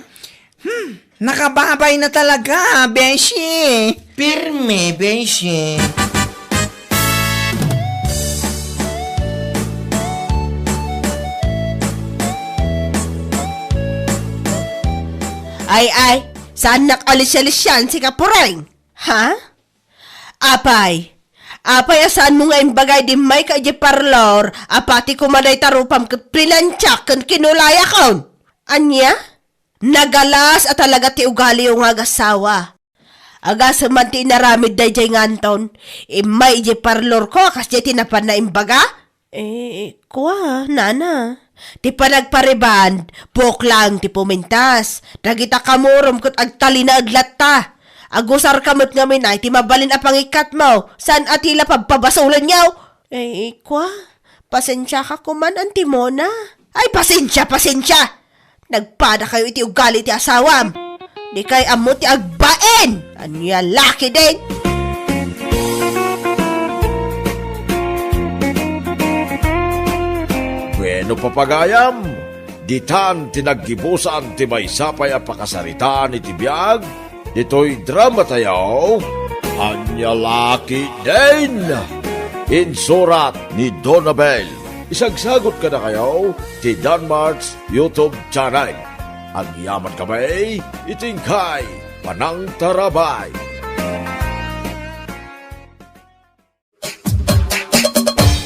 Hmm, nakababayna talaga, beshi. Pirme, beshi. Ay, ay, saannak alisialisian, sika Pureng? Ha? Apay, apay a saanmo nga imbagay idi immayka idiay parlor a pati koma dayta rupam ket pinansiak ken kinulayakon? Ania? Nagalas a talaga ti ugaliyo nga agasawa. Agasem man ti inaramid daydiay nga Anton, immay idiay parlorko a kasdiay ti napanna imbaga? Eh, kua, nana. Ti panagpariban, buok laeng ti pumintas. Dagita kamurom ket agtalinaed latta. Agusarka met ngamin a iti mabalin a pangikkatmo, saan a ti la pabpabasolenyo. Eh, kua, pasensiaka koman, Auntie Mona. Ay, pasensia, pasensia! Nagpadakayo iti ugali ti asawam. Dikay ammo ti agbain. Ania laki din? Bueno, papagayam, ditan ti naggibusan ti maysa pay a pakasaritaan iti biag ditoy dramatayo, Ania Laki Din. Insurat ni Donabel. Isagsagot kadakayo ti Danmart's YouTube channel. Agyaman kami iti inkay panangtarabay.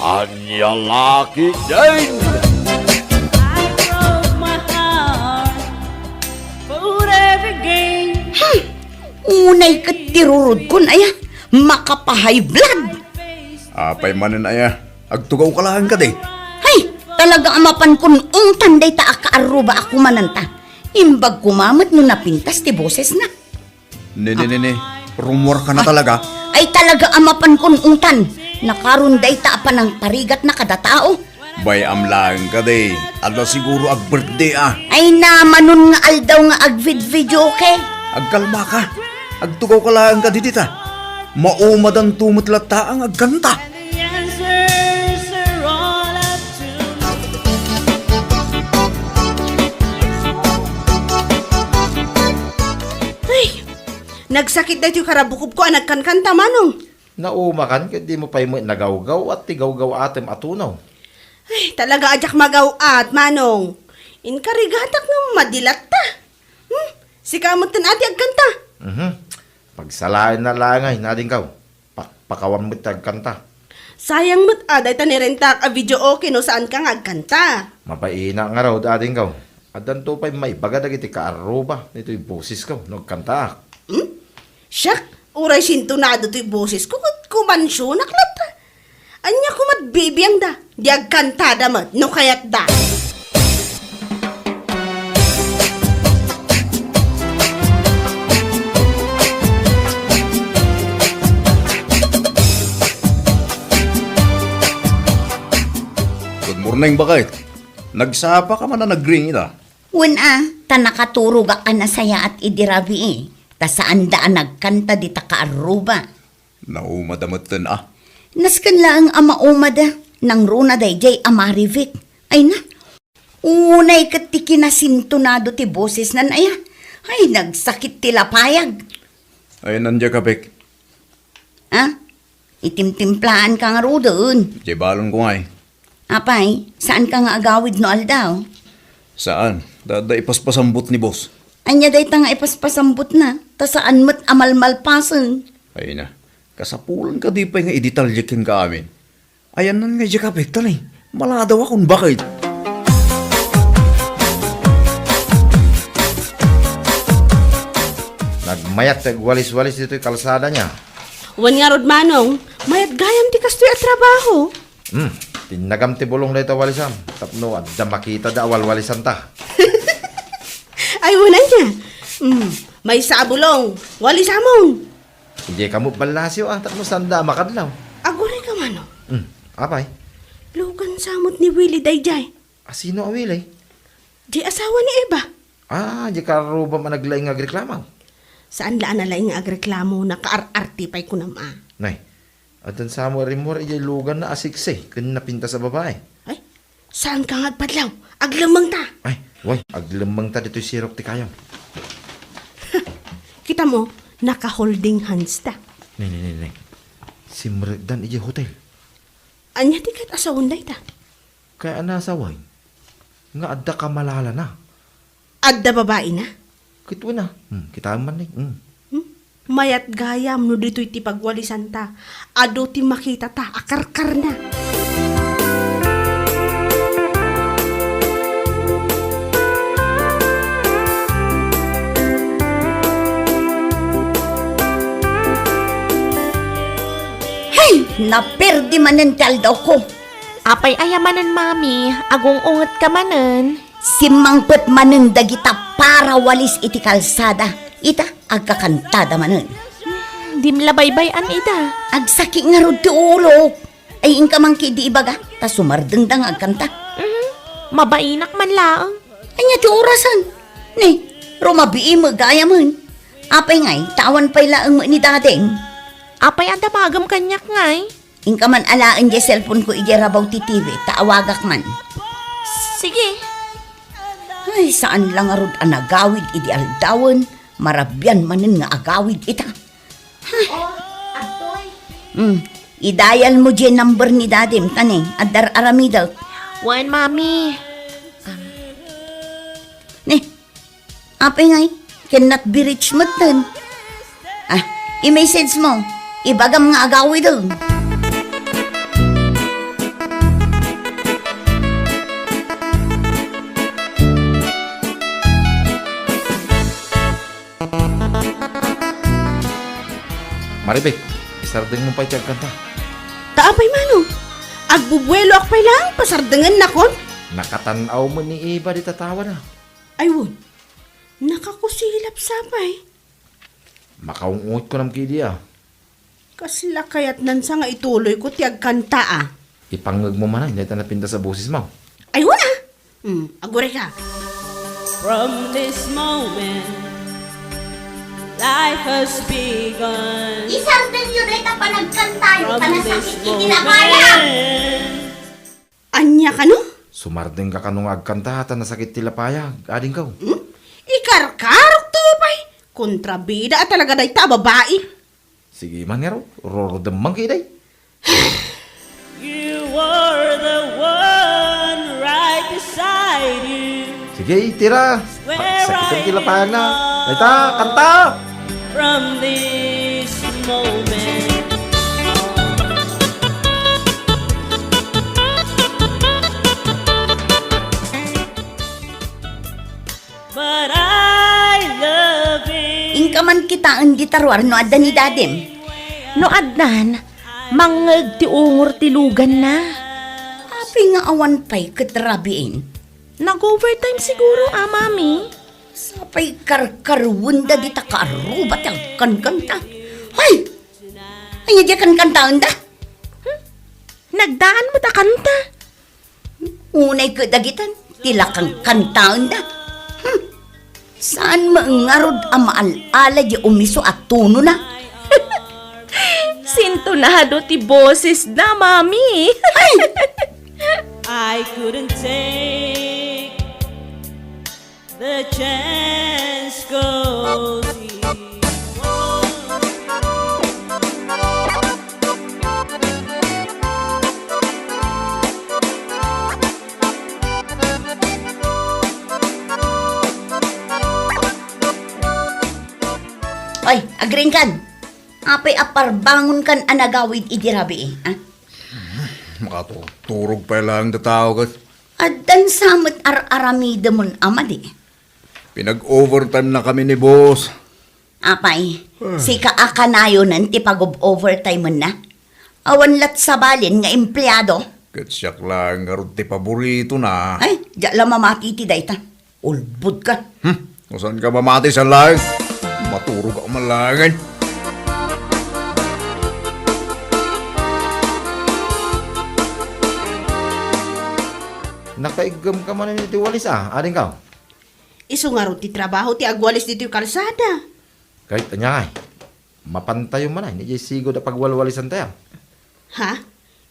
Ania Laki Din! I broke my heart for every game. Hmm! Unay ket ti rurodkon, aya, makapa-high blood. Apay manen, aya, agtugawka laeng kadi? Hay, talaga a mapankon ungtan dayta a kaarruba a kumananta. Imbag koma met no napintas ti bosesna. Ne, ne, ne, ne. Rummuarka na talaga? Ay, talaga a mapankon ungtan. Nakaron dayta a panangparigatna kada tao. Bay-am laeng kadi. Adda siguro ag-birthday a. Ay, namanon nga aldaw nga agvid-videoke. Agkalmaka. Agtugawka laeng kadi dita. Maumadanto met latta nga agkanta. The answers are all up to me. Ay, nagsakit daytoy karabukobko a nagkankanta, Manong. Naumakan ket dimo pay met nagaw-gaw-at ti gaw-gaw-atem a tunaw. Ay, talaga a diak magaw-at, Manong. Inkarigatak nga madi latta. Hmm? Sika metten a ti agkanta. Mhm. Pagsalaenna laeng ay, nadingkaw. Pakpakawan met ti agkanta. Sayang met a dayta nirentak a videoke no saanka nga agkanta. Mabain ngarud, adingkaw. Addanto pay maibaga dagiti kaarruba ditoy bosesko no agkantaak. Hmm? Siak, Uray sintonado toy bosesko ket kumansionak latta. Ania koma ti bibiangda? Di agkantada met no kayatda. Good morning, baket. Nagsapaka man a nagring ita? Wen a, ta nakaturogak a nasayaat idi rabii, ta saanda a nagkanta dita kaarruba. Naumada metten a. Nasken laeng a maumada, nangruna daydiay a Marivic. Ay na, unay ket ti kinasintonado ti bosesnan aya. Ay, nagsakit ti lapayag. Ay, nandiak a pek. Ha? Itimtimplaanka ngaruden. Diay balonko ngay. Apay, saanka nga agawid no aldaw? Saan. Da, da ipaspasambot ni boss. Ania dayta nga ipaspasambotna? Ta saan met a malmalpasen. Ay na. Kasapulan ka di pay nga idetalye kenka amin. Ayannan nga diak a pek, ta ni, maladawakon baket. Nagmayat ti agwalis-walis ditoy kalsada nia. Wen ngarud, Manong, mayat gayam ti kastoy a trabaho. Hmm, tinnagam ti bulong dayta walisam, tapno adda makitada a walwalisanta. Ay, wen ania. Hmm, maysa a bulong, walisamon. Idiay kamo ballasyo, a, tapno saanda a makadlaw. Agurayka, Manong. Hmm, apay? Lugan sa met ni Willie daydiay. A, sino a Willie? Di asawa ni Eva. A, di karrubam a naglaing nga agreklamo. Saan la a nalaing nga agreklamo, nakaar-arte pay kunam a. Nay, addan sa met a rimmuar idiay luganna a siksi ken napintas a babai. Ay, saanka nga agpadlaw? Aglemmengta. Ay, way, aglemmengta ditoy sirok ti kayo. Kita mo, naka-holding hands ta. Nay, nay, nay, nay. Simrekdan idiay hotel. Ania ti ket asawen dayta? Kayat a nasaway nga adda kamalalana. Adda babaina? Ket wen a. Hmm, kitaem man ni. Hmm. Hmm? Mayat gayam no ditoy ti pagwalisanta. Adu ti makitata a karkarna. Hay! Naperdi manen ti aldawko. Apay aya manen, Mami? Agung-ungetka manen? Simmangpet manen dagita parawalis iti kalsada. Ita, agkakantada manen. Hmm, dim la baybay-an ida. Agsakit ngarud ti ulok. Ay, inka man ketdi ibaga, ta sumardengda nga agkanta. Mhm. Mabainak man laeng. Ania ti orasen? Ni, rumabii met gayamen. Apay ngay, ta awan pay laeng met ni dadem. Apay a damagem kaniak ngay? Inka man alaen diay cellphone ko idiay rabaw ti T V, ta awagak man. Sige. Ay, saan la ngarud a nagawid idi aldawen, marabian manen nga agawid ita. Oh, adtoy. Hmm, idayal mo diay number ni dadem, ta ni, adda aramidek. Wen, Mami. Ni, apay ngay, cannot be reached metten. Ah, i-message mo. Ibagam nga agawiden. Maribek, isardeng mo pay ti agkanta. Ta apay, Manong? Agbubueloak pay laeng, pasardengennakon? Nakatan-aw met ni Eva di tatawana. Ay, wen. Nakakusilap sa pay. Makaung-unget kunam ketdi a. Kasla kayatnan sa nga ituloyko ti agkanta a. Ipangngeg mo manen, dayta napintas a boses mo. Ay, wen a. Hmm, agurayka. From this moment, life has begun. Isardengyo dayta panagkantayo, ta nasakit iti lapayag. Ania kano? Sumardengka kano nga agkanta ta nasakit ti lapayag, adingko. Hmm? Ikarkarokto pay. Kontrabida a talaga dayta a babai. Sige man ngarud, rurudem man ketdi. You are the one right beside you. Sige, tira. Sakit ti lapayagna. Dayta, kanta! From this moment. But I love it. Inka man kitaen dita ruar no adda ni dadim. No addan, mangngeg ti ungor ti luganna. Apay nga awan pay ket rabiin? Nag-overtime siguro, a, Mami. Sapay karkarwenda dita kaaruba ti agkankanta. Hay! Ania di kankantaenda? Hmm? Nagdaan met a kanta. Unay ket dagitan, ti la kankantaenda. Hmm. Saan met ngarud a maal-ala di umiso a tonona? Sintonado ti bosesna, Mami. Ay! I couldn't take the chance 'cause he won't. Oy, agriingkan. Apay a parbangonkan a nagawid idi rabii, a? Makaturog pay laeng ti tao ket. Addan sa met ar-aramidemon a madi. Pinag-overtime na kami ni boss. Apay, ah, sika a kanayonen ti pag-overtime na? Awan la't sabalin nga empleado? Ket siak laeng ngarud ti paboritona. Ay, diak la mamati iti dayta. Ulbodka. Hmm, no saanka mamati, saan laeng? Maturogak man laengen. Nakaiggem ka manen iti walis, a, adingko? Isu ngarud ti trabaho ti agwalis ditoy kalsada. Ket ania ngay, mapantayo manen idiay sigud a pagwalwalisantayo. Ha?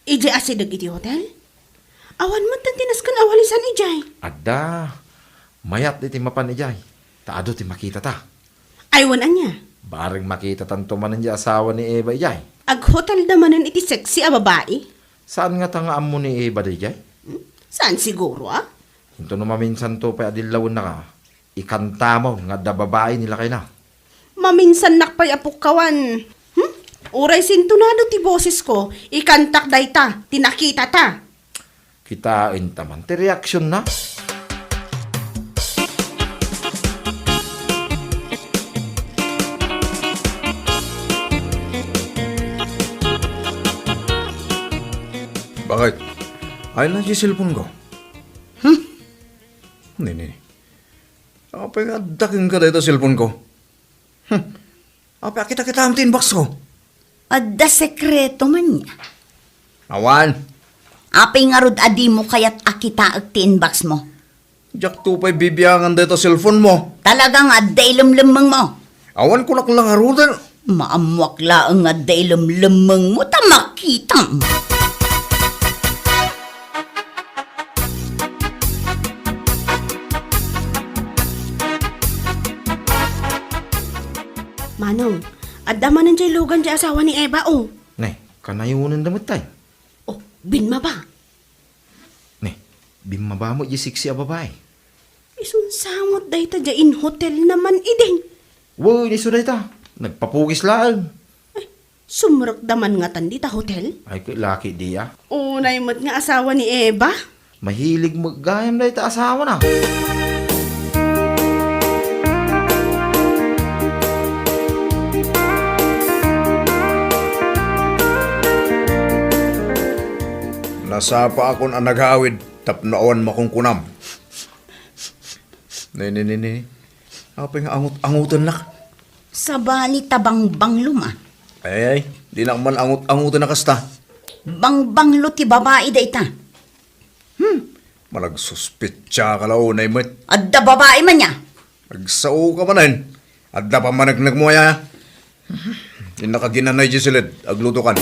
Idiay asideg iti hotel? Awan met ti nasken a walisan idiay. Adda. Mayat iti mapan idiay. Ta adu ti makitata. Ay, wen ania? Bareng makitatanto manen ti asawa ni Eva idiay. Aghotelda manen iti sexy a babai? Saan ngata nga ammo ni Eva daydiay? Hmm? Saan siguro, a? Intono maminsanto pay a dillawennaka, ikantamon nga adda babai ni lakayna. Maminsannak pay a pukkawan. Hmm? Uray sintonado ti bosesko, ikantak dayta ti nakitata. Kitaenta man ti reaksionna. Bakit? Ay na ti cellphone ko. Hmm? Nini. Apay nga adda kenka dayta cellphone ko? Hmm. Apay a kita-kitaem ti inbox ko? Adda sekreto man nia? Awan. Apay ngarud a dimo kayat a kitaek ti inbox mo? Diakto pay bibiangan dayta cellphone mo. Talaga nga adda ilemlemmeng mo. Awan kunak la ngaruden. Maammoak laeng nga adda ilemlemmeng mo ta makitam. Manong, adda manen diay lugan diay asawa ni Eva, o. Ne, kanayonenda met tay. O, bimmaba. Ne, bimmaba met diay sexy a babai. Isun sa met dayta diay in-hotelna man idi. Wen, isu dayta. Nagpapugis laeng. Ay, sumrekda man ngatan dita hotel? Ay, ket laki diay. Unay met nga asawa ni Eva? Mahilig met gayam dayta asawana. Nasapaakon a nagawid tapno awan makunkunam. Ne, ne, ne, ne. Apay nga angut-angutennak? Sabali ta bangbanglom a. Ay, ay, dinak man angut-anguten a kasta. Bangbanglo ti babai dayta. Hmm, managsuspetsa ka la unay met. Adda babai man nia. Nagsaoka manen. Adda pammaneknek mo aya. Innak a ginanay diay siled, aglutokan.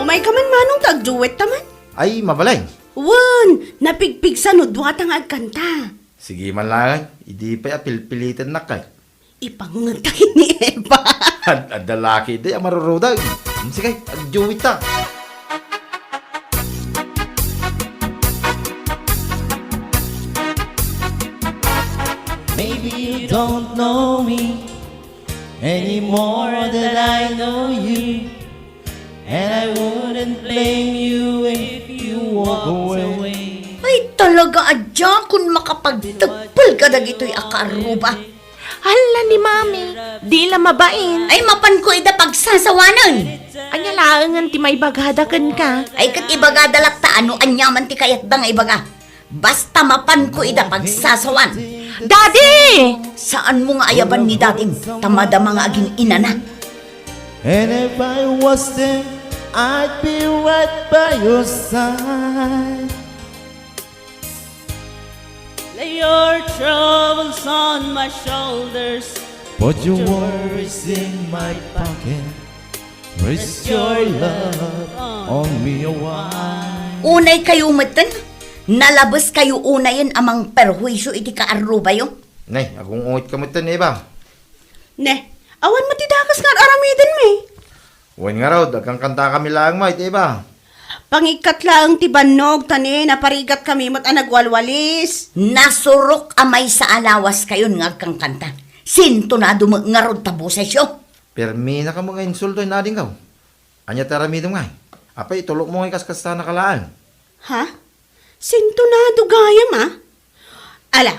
Umayka man, Manong, ta agduet ta man. Ay, mabalin. Wen, napigpigsa no duata nga agkanta. Sige man laeng, idi pay a pilpilitennak kay. Ipangngegta ken ni Eva. Ad-, adda laki diay a marurudeg. Hmm, sige, agduet ta. Maybe you don't know me any more than I know you. And I wouldn't blame you if you Talaga a diakon makapagteppel kadagitoy a kaarruba. Hala ni Mami, di la mabain. Ay, mapanko ida pagsasawanen. Ania laengen ti maibagada kenka? Ay, ket ibagada latta no aniaman ti kayatda nga ibaga. Basta mapanko ida pagsasawan. Daddy! Saanmo nga ayaban ni dadim, ta madama nga agin-inana. And if I was there, I'd be right by your side. Lay your troubles on my shoulders. Put your worries in my pocket. Rest your love on me a while. Unay kayo metten, nalabes kayo unayen a mangperhuisyo iti kaarrubayo. Nay, agung-ungit ka metten, Eva. Ne, awan met ti dakes nga ar-aramidenmi. Wen ngarud, agkankanta kami laeng met, Eva. Pangikkat laeng ti bannog, ta ne, naparigat kami met a nagwalwalis. Nasurok a maysa a lawas kayon nga agkankanta. Sintonado met ngarud ta bosesyo. Permi na kamo nga insulto, inadingkaw. Ania ti aramidem ngay? Apay, itulokmo nga ikaskasta na ka laeng. Ha? Sintonado gayam, a? Ala,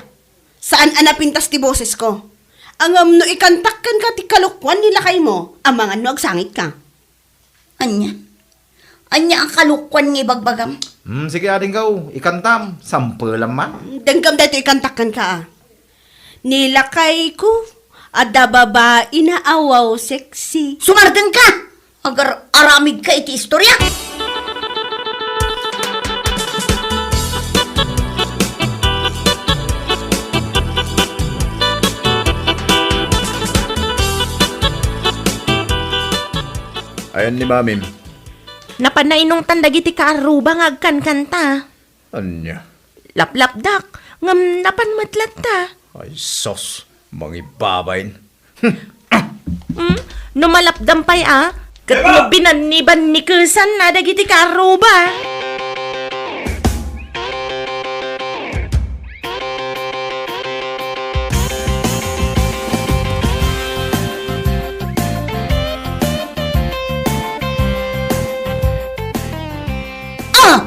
saan a napintas ti bosesko? Ngem no ikantak kenka ti kalokuan ni lakaymo, amangan no agsangitka. Ania? Ania a kalokuan nga ibagbagam? Hmm, sige, adingkaw, ikantam, sampelam man. Denggem daytoy ikantak kenka, a. Ni lakayko, adda babaina a wow sexy. Sumardengka! Agar-aramidka iti istorya. Ayan ni Mamim. Napan nainungtan dagiti kaarruba nga agkankanta. Ania? Laplapdak, ngem napan met latta. Ay, sus, mangibabain. Hmm? No malapdam pay a, ket no binannibannikesan na dagiti kaarruba. Ah!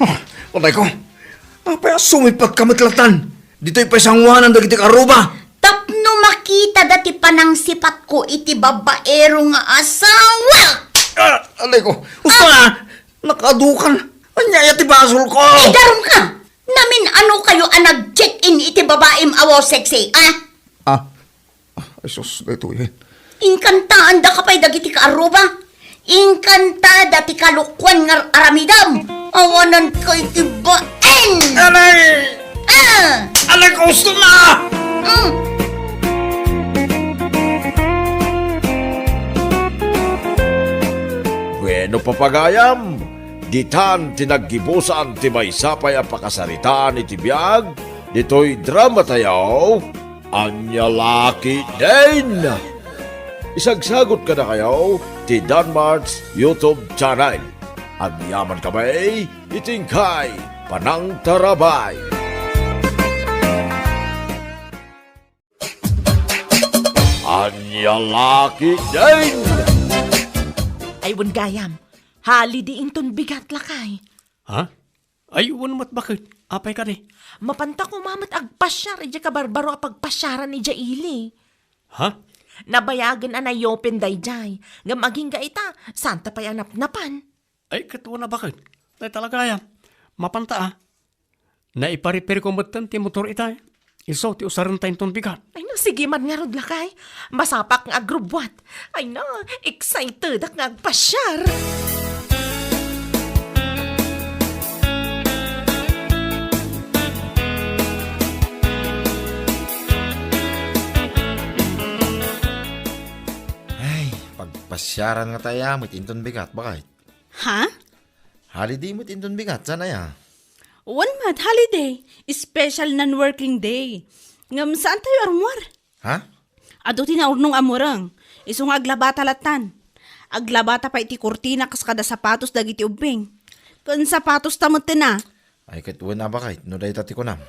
Ah, patay ko. Apay a sumipatka met latan? Ditoy pay sanguanan dagiti kaarruba. Tapno makitada ti panangsipatko iti babaero nga asawa! Ah, alay ko. Usta na! Nakadukan. Ania aya ti basolko? Idarumka! Namin-ano kayo a nag-check-in iti babaem a wow sexy, a? Ah, Ay, sus, daytoy. Inkantaandaka pay dagiti kaarruba. Inkantada ti kalokuan nga aramidam. Awanan kay ti baen. Alay! Ah! Alay, gusto na! Mm. Bueno, papagayam, ditan ti naggibusan ti maysa pay a pakasaritaan iti biag ditoy drama tayo. Ania la ketdin? Isagsagot kadakayo ti Danmart's YouTube channel. Agyaman kami iti inkay panangtarabay. Ania la ketdin? Ay, wen gayam. Holiday inton bigat, lakay. Ha? Ay, wen met, baket. Apay kadi? Mapanta koma met agpasiar idiay kabarbaro a pagpasiaran idiay ili. Ha? Nabayagen a nayopen daydiay. Ngem agingga ita, santa pay a napnapan. Ay, ket wen a, baket. Dayta la gayam. Mapanta a. Naiparipirko metten ti motor itay. Isu ti usarenta inton bigat. Ay, no, sige man ngarud, lakay. Masapak nga agrubbuat. Ay, no, excited ak nga agpasiar. Ay, pagpasiaran nga tayo, met inton bigat, bakit? Ha? Holiday met inton bigat, saan aya? Wen met, holiday. Special non-working day. Ngem saan tayo armuar? Ha? Adu ti naurnong a mureng. Isu nga aglabata latan. Aglabata pay ti kurtina kas kada sapatos dagiti ubbing. Ken sapatos ta metten a. Ay, ket wen a, bakit, no dayta ti kunam.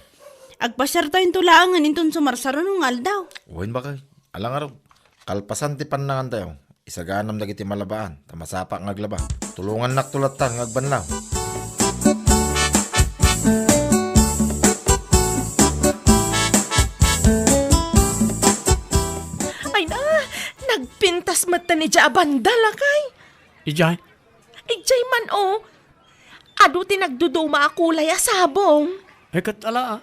Agpasiar tayo into laengen inton sumarsaruno nga aldaw. Wen, bakit. Alangarog. Kalpasan ti pannangan tayo. Isaganam dagiti malabaan, ta masapak nga aglaba. Tulongannakto latta nga agbanlaw. Ay na, nagpintas met ta ni Dia a banda, lakay. Idiay? Idiay man, oh. Adu ti nagduduma a kulay a sabong. Ay, ket ala, ah.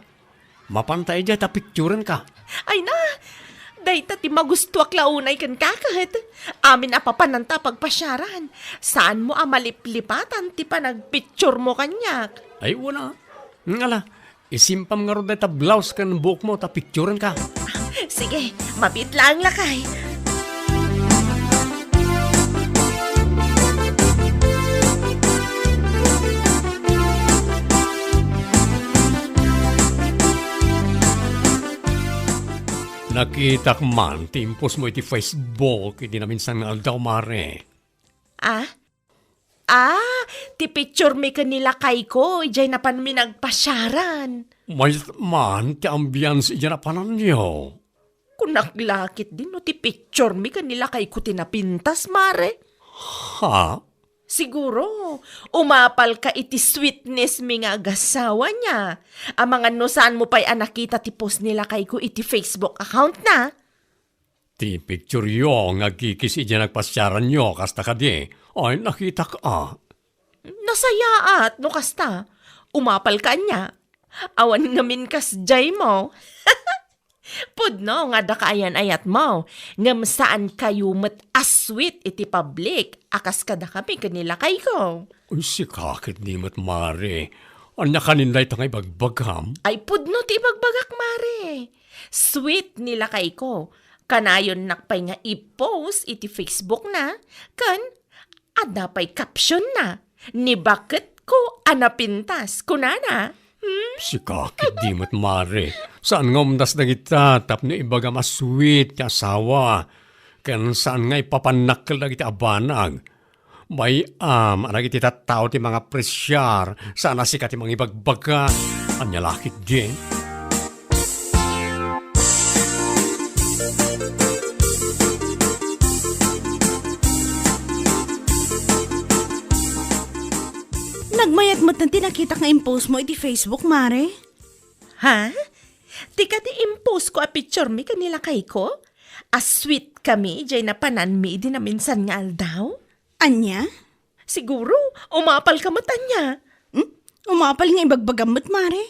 Mapanta idiay ta picturenka. Ay na, dayta ti magustuak la unay kenka ket. Amin a papananta a pagpasiaran. Saanmo a maliplipatan ti panagpicturemo kaniak. Ay, wala. Ngala, isimpam ngarud dayta blouse ken buokmo ta picturenka. Sige, mabiit laeng, lakay. Nakitak man ti impostmo iti Facebook iti naminsan nga aldaw, Mare. Ah? Ah, ti picturemi ken ni lakayko, idiay napanmi nagpasiaran. Mayat man ti ambiance idiay napananyo. Kunak la ketdi no ti picturemi ken ni lakayko ti napintas, Mare. Ha? Siguro, umapalka iti sweetnessmi nga agasawa niya. Amangan no saanmo pay a nakita ti post ni lakayko iti Facebook account na. Ti pictureyo nga agkikis idiay nagpasiaranyo, kasta kadi? Ay, nakitak a. Nasayaat no kasta. Umapalka ania? Awan ngamin kasdiaymo. Pudno nga adda kaayan-ayatmo, ngem saankayo met a sweet iti public a kas kadakami ken ni lakayko. Uy, sika ketdi met, Mare. Ania kanin dayta nga ibagbagam? Ay, pudno ti ibagbagak, Mare. Sweet ni lakayko. Kanayonnak pay nga i-post iti Facebook na, ken adda pay caption na, "Ni baketko a napintas," kunana. Hmm? Sika ketdi met, Mare. Saan nga umdas dagita tapno ibagam a sweet ti asawa. Ken saan nga ipapannak dagiti a banag. Bay-am a dagiti tattao ti mangapresiar, saan a sika ti mangibagbaga. Ania la ketdi? Nagmayat met ti nakitak nga impostmo iti Facebook, Mare. Ha? Ti kadi impostko a picturemi ken ni lakayko? A sweet kami, idiay napananmi idi naminsan nga aldaw? Ania? Siguro, umapalka met ania. Hmm? Umapal nga ibagbagam met, Mare.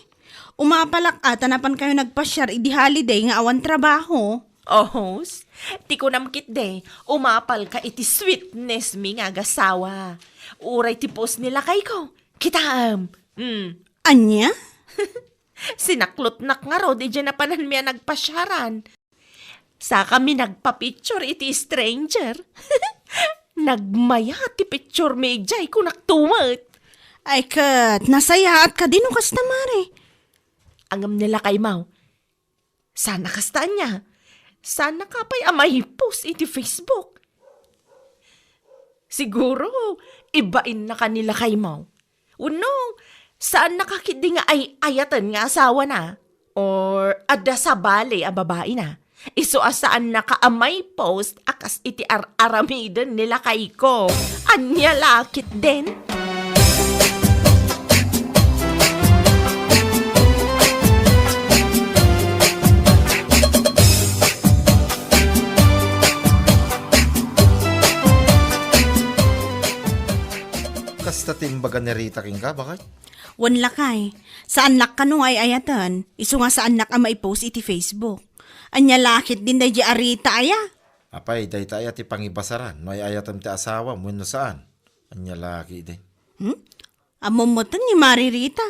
Umapalak a ta napankayo nagpasiar idi holiday nga awan trabaho. Ohos, ti kunam ketdi, umapalka iti sweetnessmi nga agasawa. Uray ti post ni lakayko. Kitaem. Hmm. Ania? Sinaklotnak ngarud idiay napananmi a nagpasiaran. Sakami nagpa-picture iti stranger. Nagmayat ti picturemi idiay, kunak tumet. Ay ket, nasayaat kadi no kasta, Mare? Ngem ni lakaymo, saan a kasta ania? Saannaka pay a maipost iti Facebook. Siguro, ibainna ka ni lakaymo. Wenno, saannaka ketdi nga ay-ayaten nga asawana? Or adda sabali a babaina? Isu a saannaka a maipost a kas iti ar-aramiden ni lakayko. Ania la ketdin? Kasta ti imbaga ni Rita kenka, baket? Wen lakay, saannak kano nga ay-ayaten, isu nga saannak a maipost iti Facebook. Ania la ketdin daydiay a Rita aya? Apay, dayta aya ti pangibasaran no ay-ayatem ti asawam wenno saan? Ania la ketdin? Hmm? Ammom metten ni Mare Rita.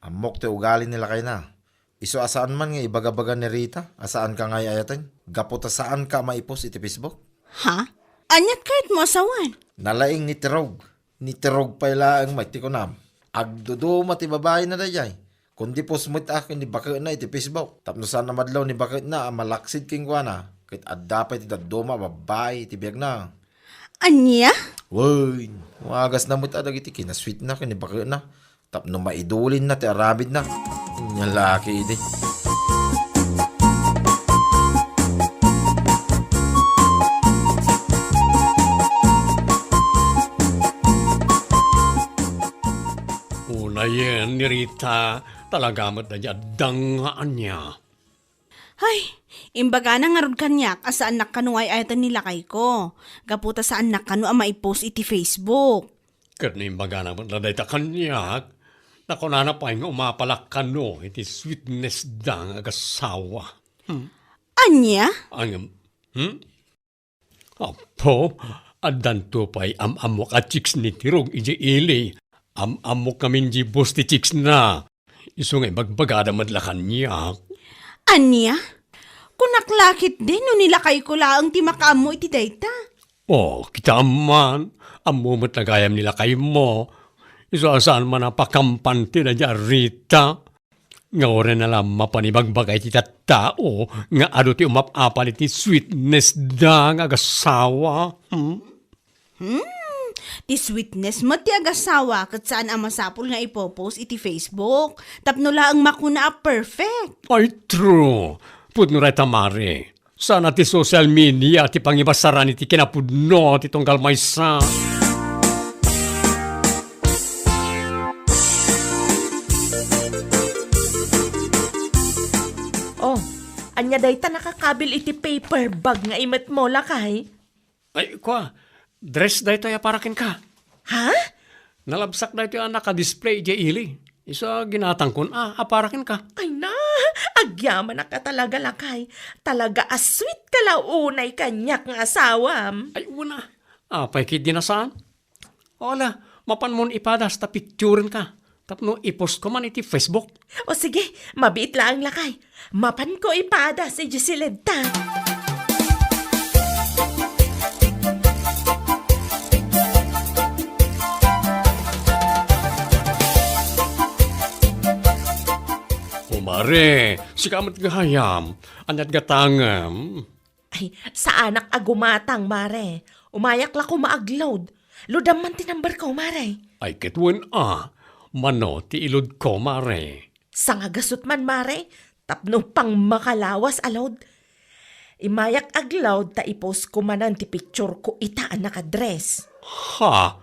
Ammok ti ugali ni lakayna. Isu a saan man nga ibagabaga ni Rita a saanka nga ay-ayaten gapu ta saanka a maipost iti Facebook. Ha? Aniat kayatmo a sawen? Nalaing ni Tirog. Ni Tirog pay laeng met ti kunam. Agduduma ti babaina daydiay. Kundi post met a ken ni baketna iti Facebook. Tapno saan a madlaw ni baketna a malaksid kenkuana, ket adda pay ti dadduma a babbai iti biagna. Ania? Wen, wagasna met a dagiti kinasweetna ken ni baketna. Tapno maidulinna ti aramidna. Ania la ketdi. Una Ayen ni Rita, talaga met daydi adda nga ania. Hay, imbagana ngarud kaniak a saannak kano nga ay-ayaten ni lakayko. Gapu ta saannak kano a maipost iti Facebook. Ket no imbagana met la dayta kaniak, nakunana pay nga umapalak kano iti sweetness da nga agasawa. Hmm? Ania? Ang, hmm? Apo, addanto pay am-ammok a chicks ni Tirog idiay ili. Am-ammok ngamin di boss ti chicks na. Isu nga ibagbagada met la kaniak. Ania? Kunak la ketdin no ni lakayko laeng ti makaammo iti dayta. Oh, kitaem man, ammo met la gayam ni lakaymo. Isu a saan man a pakampan ti daydi a Rita. Nga uray na la mapan ibagbaga iti tattao nga adu ti umap-apal iti sweetness da nga agasawa. Hmm? Hmm, ti sweetness met ti agasawa ket saan a masapul nga ipopost iti Facebook tapno laeng makuna a perfect. Ay, true. Pudno dayta, Mare. Saan a ti social media ti pangibasaran iti kinapudno ti tunggal maysa. Oh, ania dayta nakakabil iti paper bag nga imetmo, lakay? Ay, kua, dress daytoy a para kenka. Ha? Nalabsak daytoy a naka-display idiay ili. Isu a ginatangkon a, a para kenka. Ay na, agyamanak a talaga, lakay. Talaga a sweet ka la unay kaniak nga asawam. Ay, una. Apay ketdi a saan? Ala, mapanmon ipadas ta picturenka. Tapno i-post ko man iti Facebook. O sige, mabiit laeng, lakay. Mapanko ipadas idiay siledta. O Mare, sika met gayam. Ania't gatangem? Ay, saanak a gumatang, Mare. Umayak la koma ag-load. Loadam man ti number ko, Mare. Ay, ket wen a. Mano ti i-load ko, Mare? Sangagasut man, Mare. Tapno pangmakalawas a load. Imayak ag-load ta i-post ko manen ti picture ko ita a nakadress. Ha?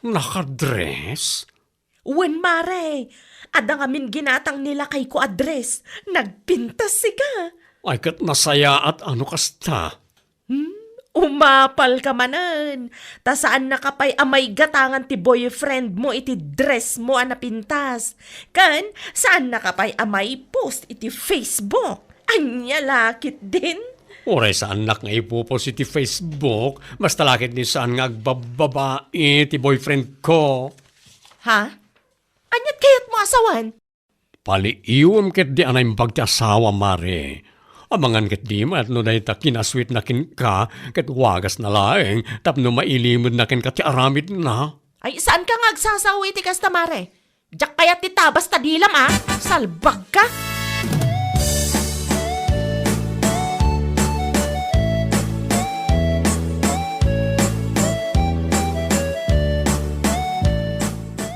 Nakadress? Wen, Mare. Adda ngamin ginatang ni lakayko a dress. Nagpintas sika. Ay, ket nasayaat a no kasta. Hmm? Umapal ka manen. Ta saannaka pay a maigatangan ti boyfriend mo iti dress mo a napintas. Ken saannaka pay a maipost iti Facebook. Ania la ketdin? Uray saannak nga ipopost iti Facebook, basta la ketdi saan nga agbabbabai ti boyfriend ko. Ha? Ania't kayatmo a sawen? Paliiwem ketdi a naimbag ti asawam, Mare. Amangan ketdi met no dayta kinasweetna kenka ket wagasna laeng tapno mailimedna kenka ti aramidna. Ay, saanka nga agsasao iti kasta, Mare. Diak kayat ti tabas ta dilam, a. Salbagka!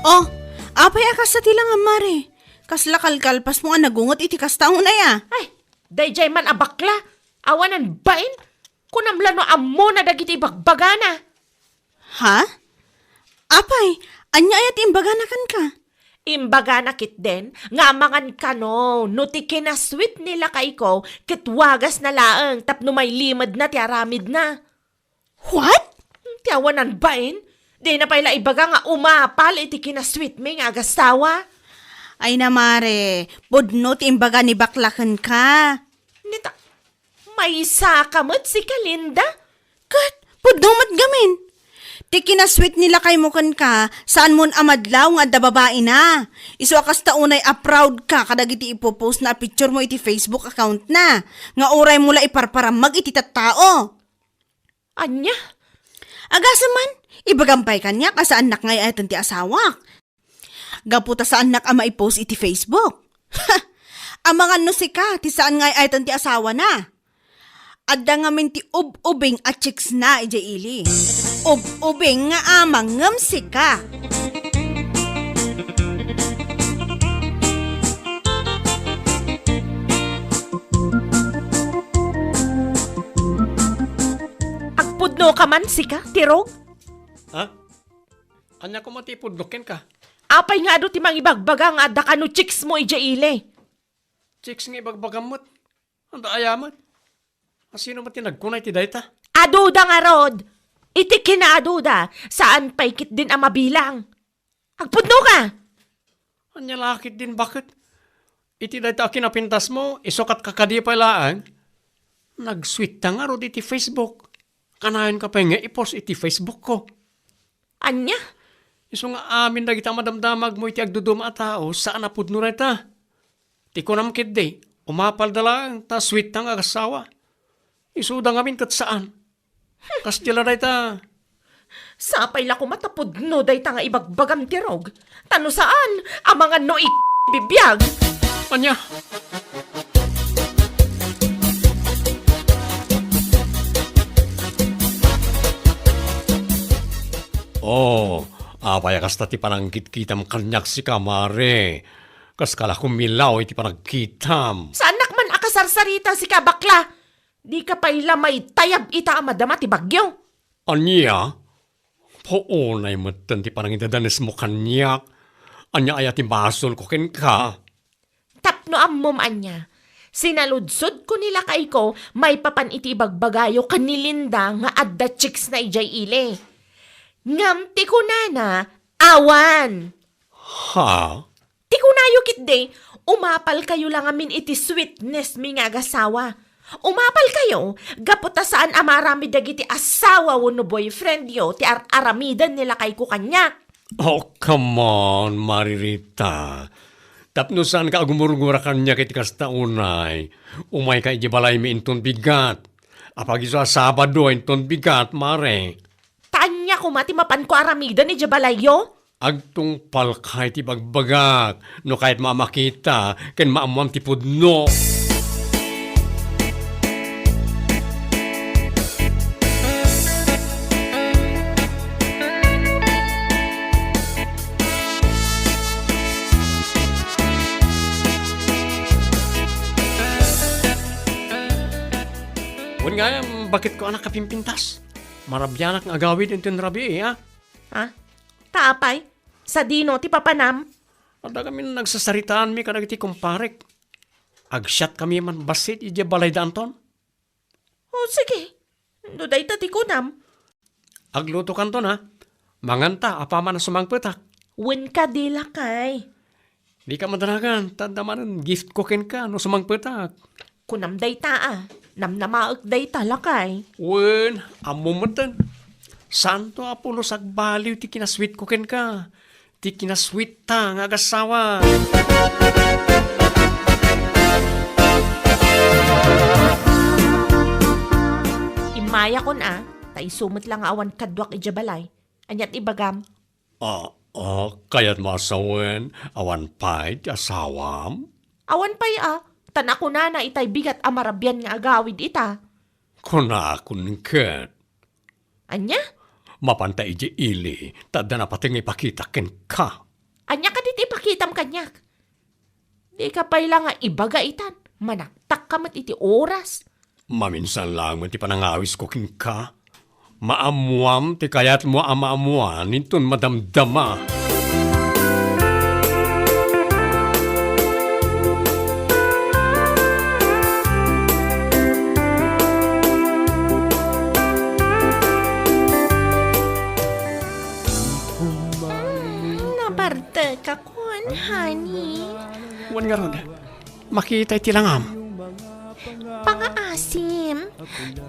Oh, apay a kasta ti langam, Mare? Kasla kalkalpasmo a nagunget iti kasta unay, a? Ay, daydiay man a bakla. Awanan bain. Kunam la no ammona dagiti ibagbagana. Ha? Apay, ania aya ti imbagana kenka? Imbagana ketdin nga amangan kano no ti kinasweet ni lakayko ket wagasna laeng tapno mailimedna ti aramidna. What? Ti awanan bain, dina pay la ibaga nga umapal iti kinasweet mi nga agasawa. Ay na, Mare, pudno ti imbaga ni bakla kenka. Nita, maysa ka met sika, Linda? Ket, pudno met gamin. Ti kinasweet ni lakaymo kenka, saanmon a madlaw nga adda babaina. Isu a kasta unay a proud ka kadagiti ipopost na a picture mo iti Facebook account na, nga uray mo la iparparammag iti tattao. Ania? Agasem man, ibagam pay kaniak a saannak nga ay-ayaten ti asawak. Gapu ta saannak a maipost iti Facebook. Amangan no sika ti saan nga ay-ayaten ti asawana. Adda ngamin ti ub-ubing a chicks na idiay ili. Ub-ubing nga amangem sika. Agpudno ka man, sika, Tirog? Ha? Ania koma ti ipudnok kenka? Apay nga adu ti mangibagbaga nga adda kano chicks mo idiay ili? Chicks nga ibagbagam met. Anda aya met? Asino met ti nagkuna iti dayta? Aduda ngarud! Iti kinaaduda, saan pay ketdin a mabilang. Agpudno ka! Ania la ketdin baket? Iti dayta a kinapintasmo, isu ket kakadi pay laeng. Nagsweet ta ngarud iti Facebook. Kanayon ka pay nga i-post iti Facebook ko. Ania? Isu nga amin dagita madamdamagmo iti agduduma a tao, saan a pudno dayta. Ti kunam ketdi, umapalda laeng ta sweet ta nga agassawa. Isuda ngamin ket saan. Kasta la dayta. Sapay la koma ta pudno dayta nga ibagbagam ti rog. Ta no saan, amangan no i-, bibiag. Ania? Oh, apay a kasta ti panangkitkitam kaniak sika, mare? Kaska la kumilaw iti panagkitam. Saannak man a kasarsarita sika, bakla. Dika pay la maitayab ita a madama ti bagyo. Ania? Puonay metten ti panangidadanesmo kaniak. Ania aya ti basolko kenka? Tapno ammom ania, sinaludsodko ni lakayko maipapan iti ibagbagayo ken ni Linda nga adda chicks na idiay ili. Ngem ti kunana, awan. Ha? Ti kunayo ketdi, umapalkayo la ngamin iti sweetness mi nga agasawa. Umapalkayo, gapu ta saan a maaramid dagiti asawa wenno boyfriendyo ti ar-aramiden ni lakayko kaniak. Oh, come on, Maririta. Tapno saanka a gumurgura kaniak iti kasta unay, umayka idiay balaymi inton bigat. Apagiso a Sabado inton bigat, mare. Ta ania koma ti mapanko aramiden idiay balayyo? Agtungpalka iti bagbagak no kayatmo a makita ken maammoam ti pudno. Wen gayam, baketko a nakapimpintas? Marabianak nga agawid inton rabii, a? Ha? Ta apay? Sadino ti papanam? Adda kami nagsasaritaanmi kadagiti kumparek. Agsiatkami man bassit idiay balayda Anton. O, sige. No dayta ti kunam. Aglutokanton, a? Manganta apaman a sumangpetak. Wen kadi, lakay. Dika madanagan, ta adda manen giftko kenka no sumangpetak. Kunam dayta, a. Namnamaek dayta, lakay. Wen, ammom metten. Saanto a pulos agbaliw ti kinasweetko kenka. Ti kinasweetta nga agassawa. Immayakon, a, ta isu met la nga awan kaduak idiay balay. Ania ti ibagam? A, a, kayatmo a sawen, awan pay ti asawam? Awan pay, a, ta nakunana itay bigat a marabian nga agawid ita. Kunakon ket. Ania? Mapanta idiay ili, ta adda napateg nga ipakita kenka. Ania kadi ti ipakitam kaniak? Dika pay la nga ibaga itan, manaktakka met iti oras. Maminsan laeng met ti panangawisko kenka. Maammoam ti kayatmo a maammoan inton madamdama. Nabartekakon, honey. Wen ngarud, makita iti langam. Pangaasim.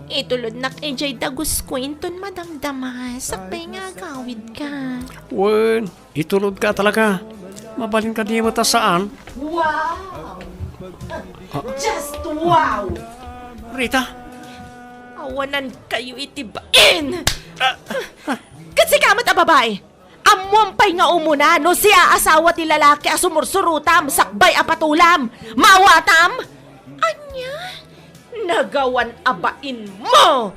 Itulodnak idiay dagusko inton madamdama, sakbay nga agawidka. Wen, itulodka talaga. Mabalin kadi met a saan? Wow! Just wow! Rita? Awanankayo iti bain! Ket sika met a babai, ammoam pay nga umuna no siak a asawa ti lalaki a sumursurotam sakbay a patulam. Maawatam? Ania? Nagawan a bainmo!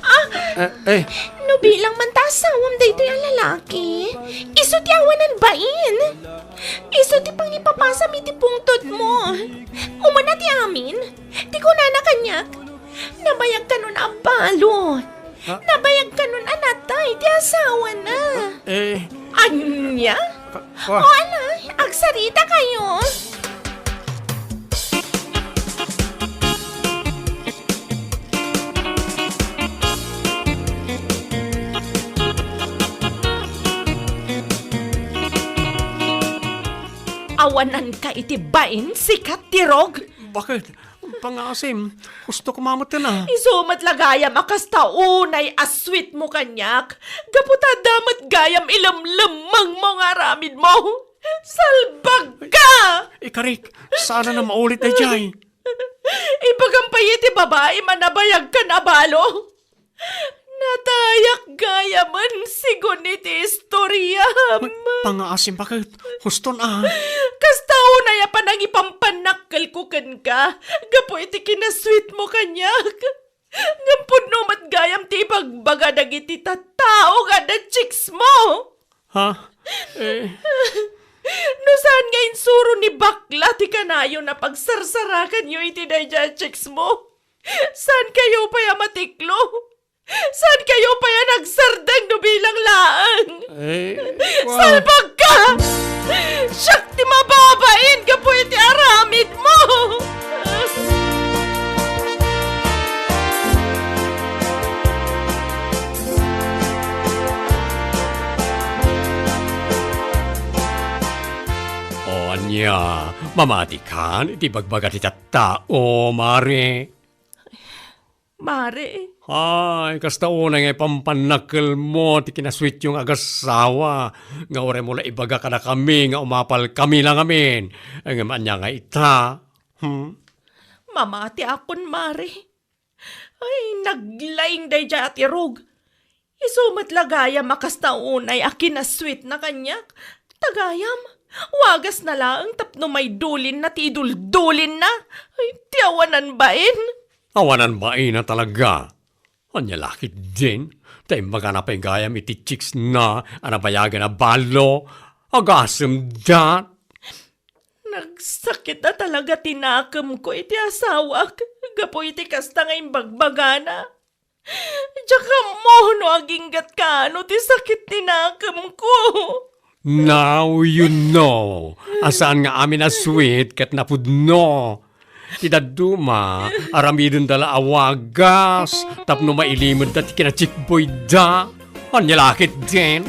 Ah, Eh, eh. No bilang man ta asawam daytoy a lalaki, isu ti awanan bain. Isu ti pangipapasam iti pungtodmo. Umuna ti amin. Ti kunana kaniak, nabayag kanon a balo. Ha? Nabayag kanon a natay ti asawana. Eh. Ania? O, ala, agsarita kayo. Awanan ka iti bain, sikat ti rog. Bakit? Pangaasim, gusto ko mamutin, ah. Isu met la gayam a kasta unay a sweet mo kaniak. Gapu ta adda met gayam ilemlemmeng mo nga aramid mo. Salbag ka! Ikarik, sana na maulit dayjay. Ibagam pay iti babaim a nabayag kan a balo. Natayak gayamen sigun iti istoriam. Pangaasim, bakit? Huston, ah. Kasta unay a panangipampannakkelko kenka, gapu iti kinasweet mo kaniak. Ngem pudno met gayam ti ibagbaga dagiti tattao nga adda chicks mo. Ha? Eh. No saan nga insuro ni bakla ti kanayon a pagsarsarakanyo iti daydiay a chicks mo, saan kayo pay a matiklo? Saan kayo pay a nagsardeng no bilang laeng? Eh, wow. Salbag ka! Siak ti mababain gapu iti aramid mo! O ania, mamatikan iti bagbaga ti tattao, Mare? Mare. Ay, kasta unay nga ipampannakkelmo ti kinasweetyo nga agasawa, nga uray mo la ibaga kadakami nga umapalkami la ngamin. Ngem ania nga ita? Hmm? Mamatiakon, Mare. Ay, naglaing daydiay a tirog. Isu met la gayam a kasta unay a kinasweetna kaniak. Ta gayam, wagasna laeng tapno maidulinna ti iduldulinna. Ay, ti awanan bain. Awanan bain a talaga. Ania la ketdin, ta imbagana pay gayam iti chicksna a nabayagen a balo. Agasemda. Nagsakit a talaga ti nakemko iti asawak gapu iti kasta nga imbagbagana. Diak ammo no aginggat kaano ti sakit ti nakemko. Now you know a saan nga amin a sweet ket napudno. Ti dadduma, aramidenda la a wagas tapno mailimedda ti kinachikboyda. Ania la ketdin?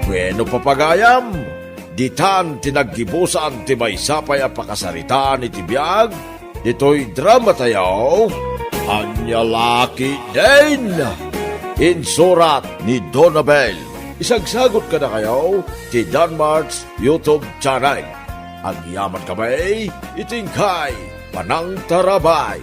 Bueno, papagayam, ditan ti naggibusan ti maysa pay a pakasaritaan iti biag ditoy dramatayo, Ania la ketdin? Insurat ni Donabel. Isagsagot kadakayo ti Danmart's YouTube channel. Agyaman kami iti inkay panangtarabay.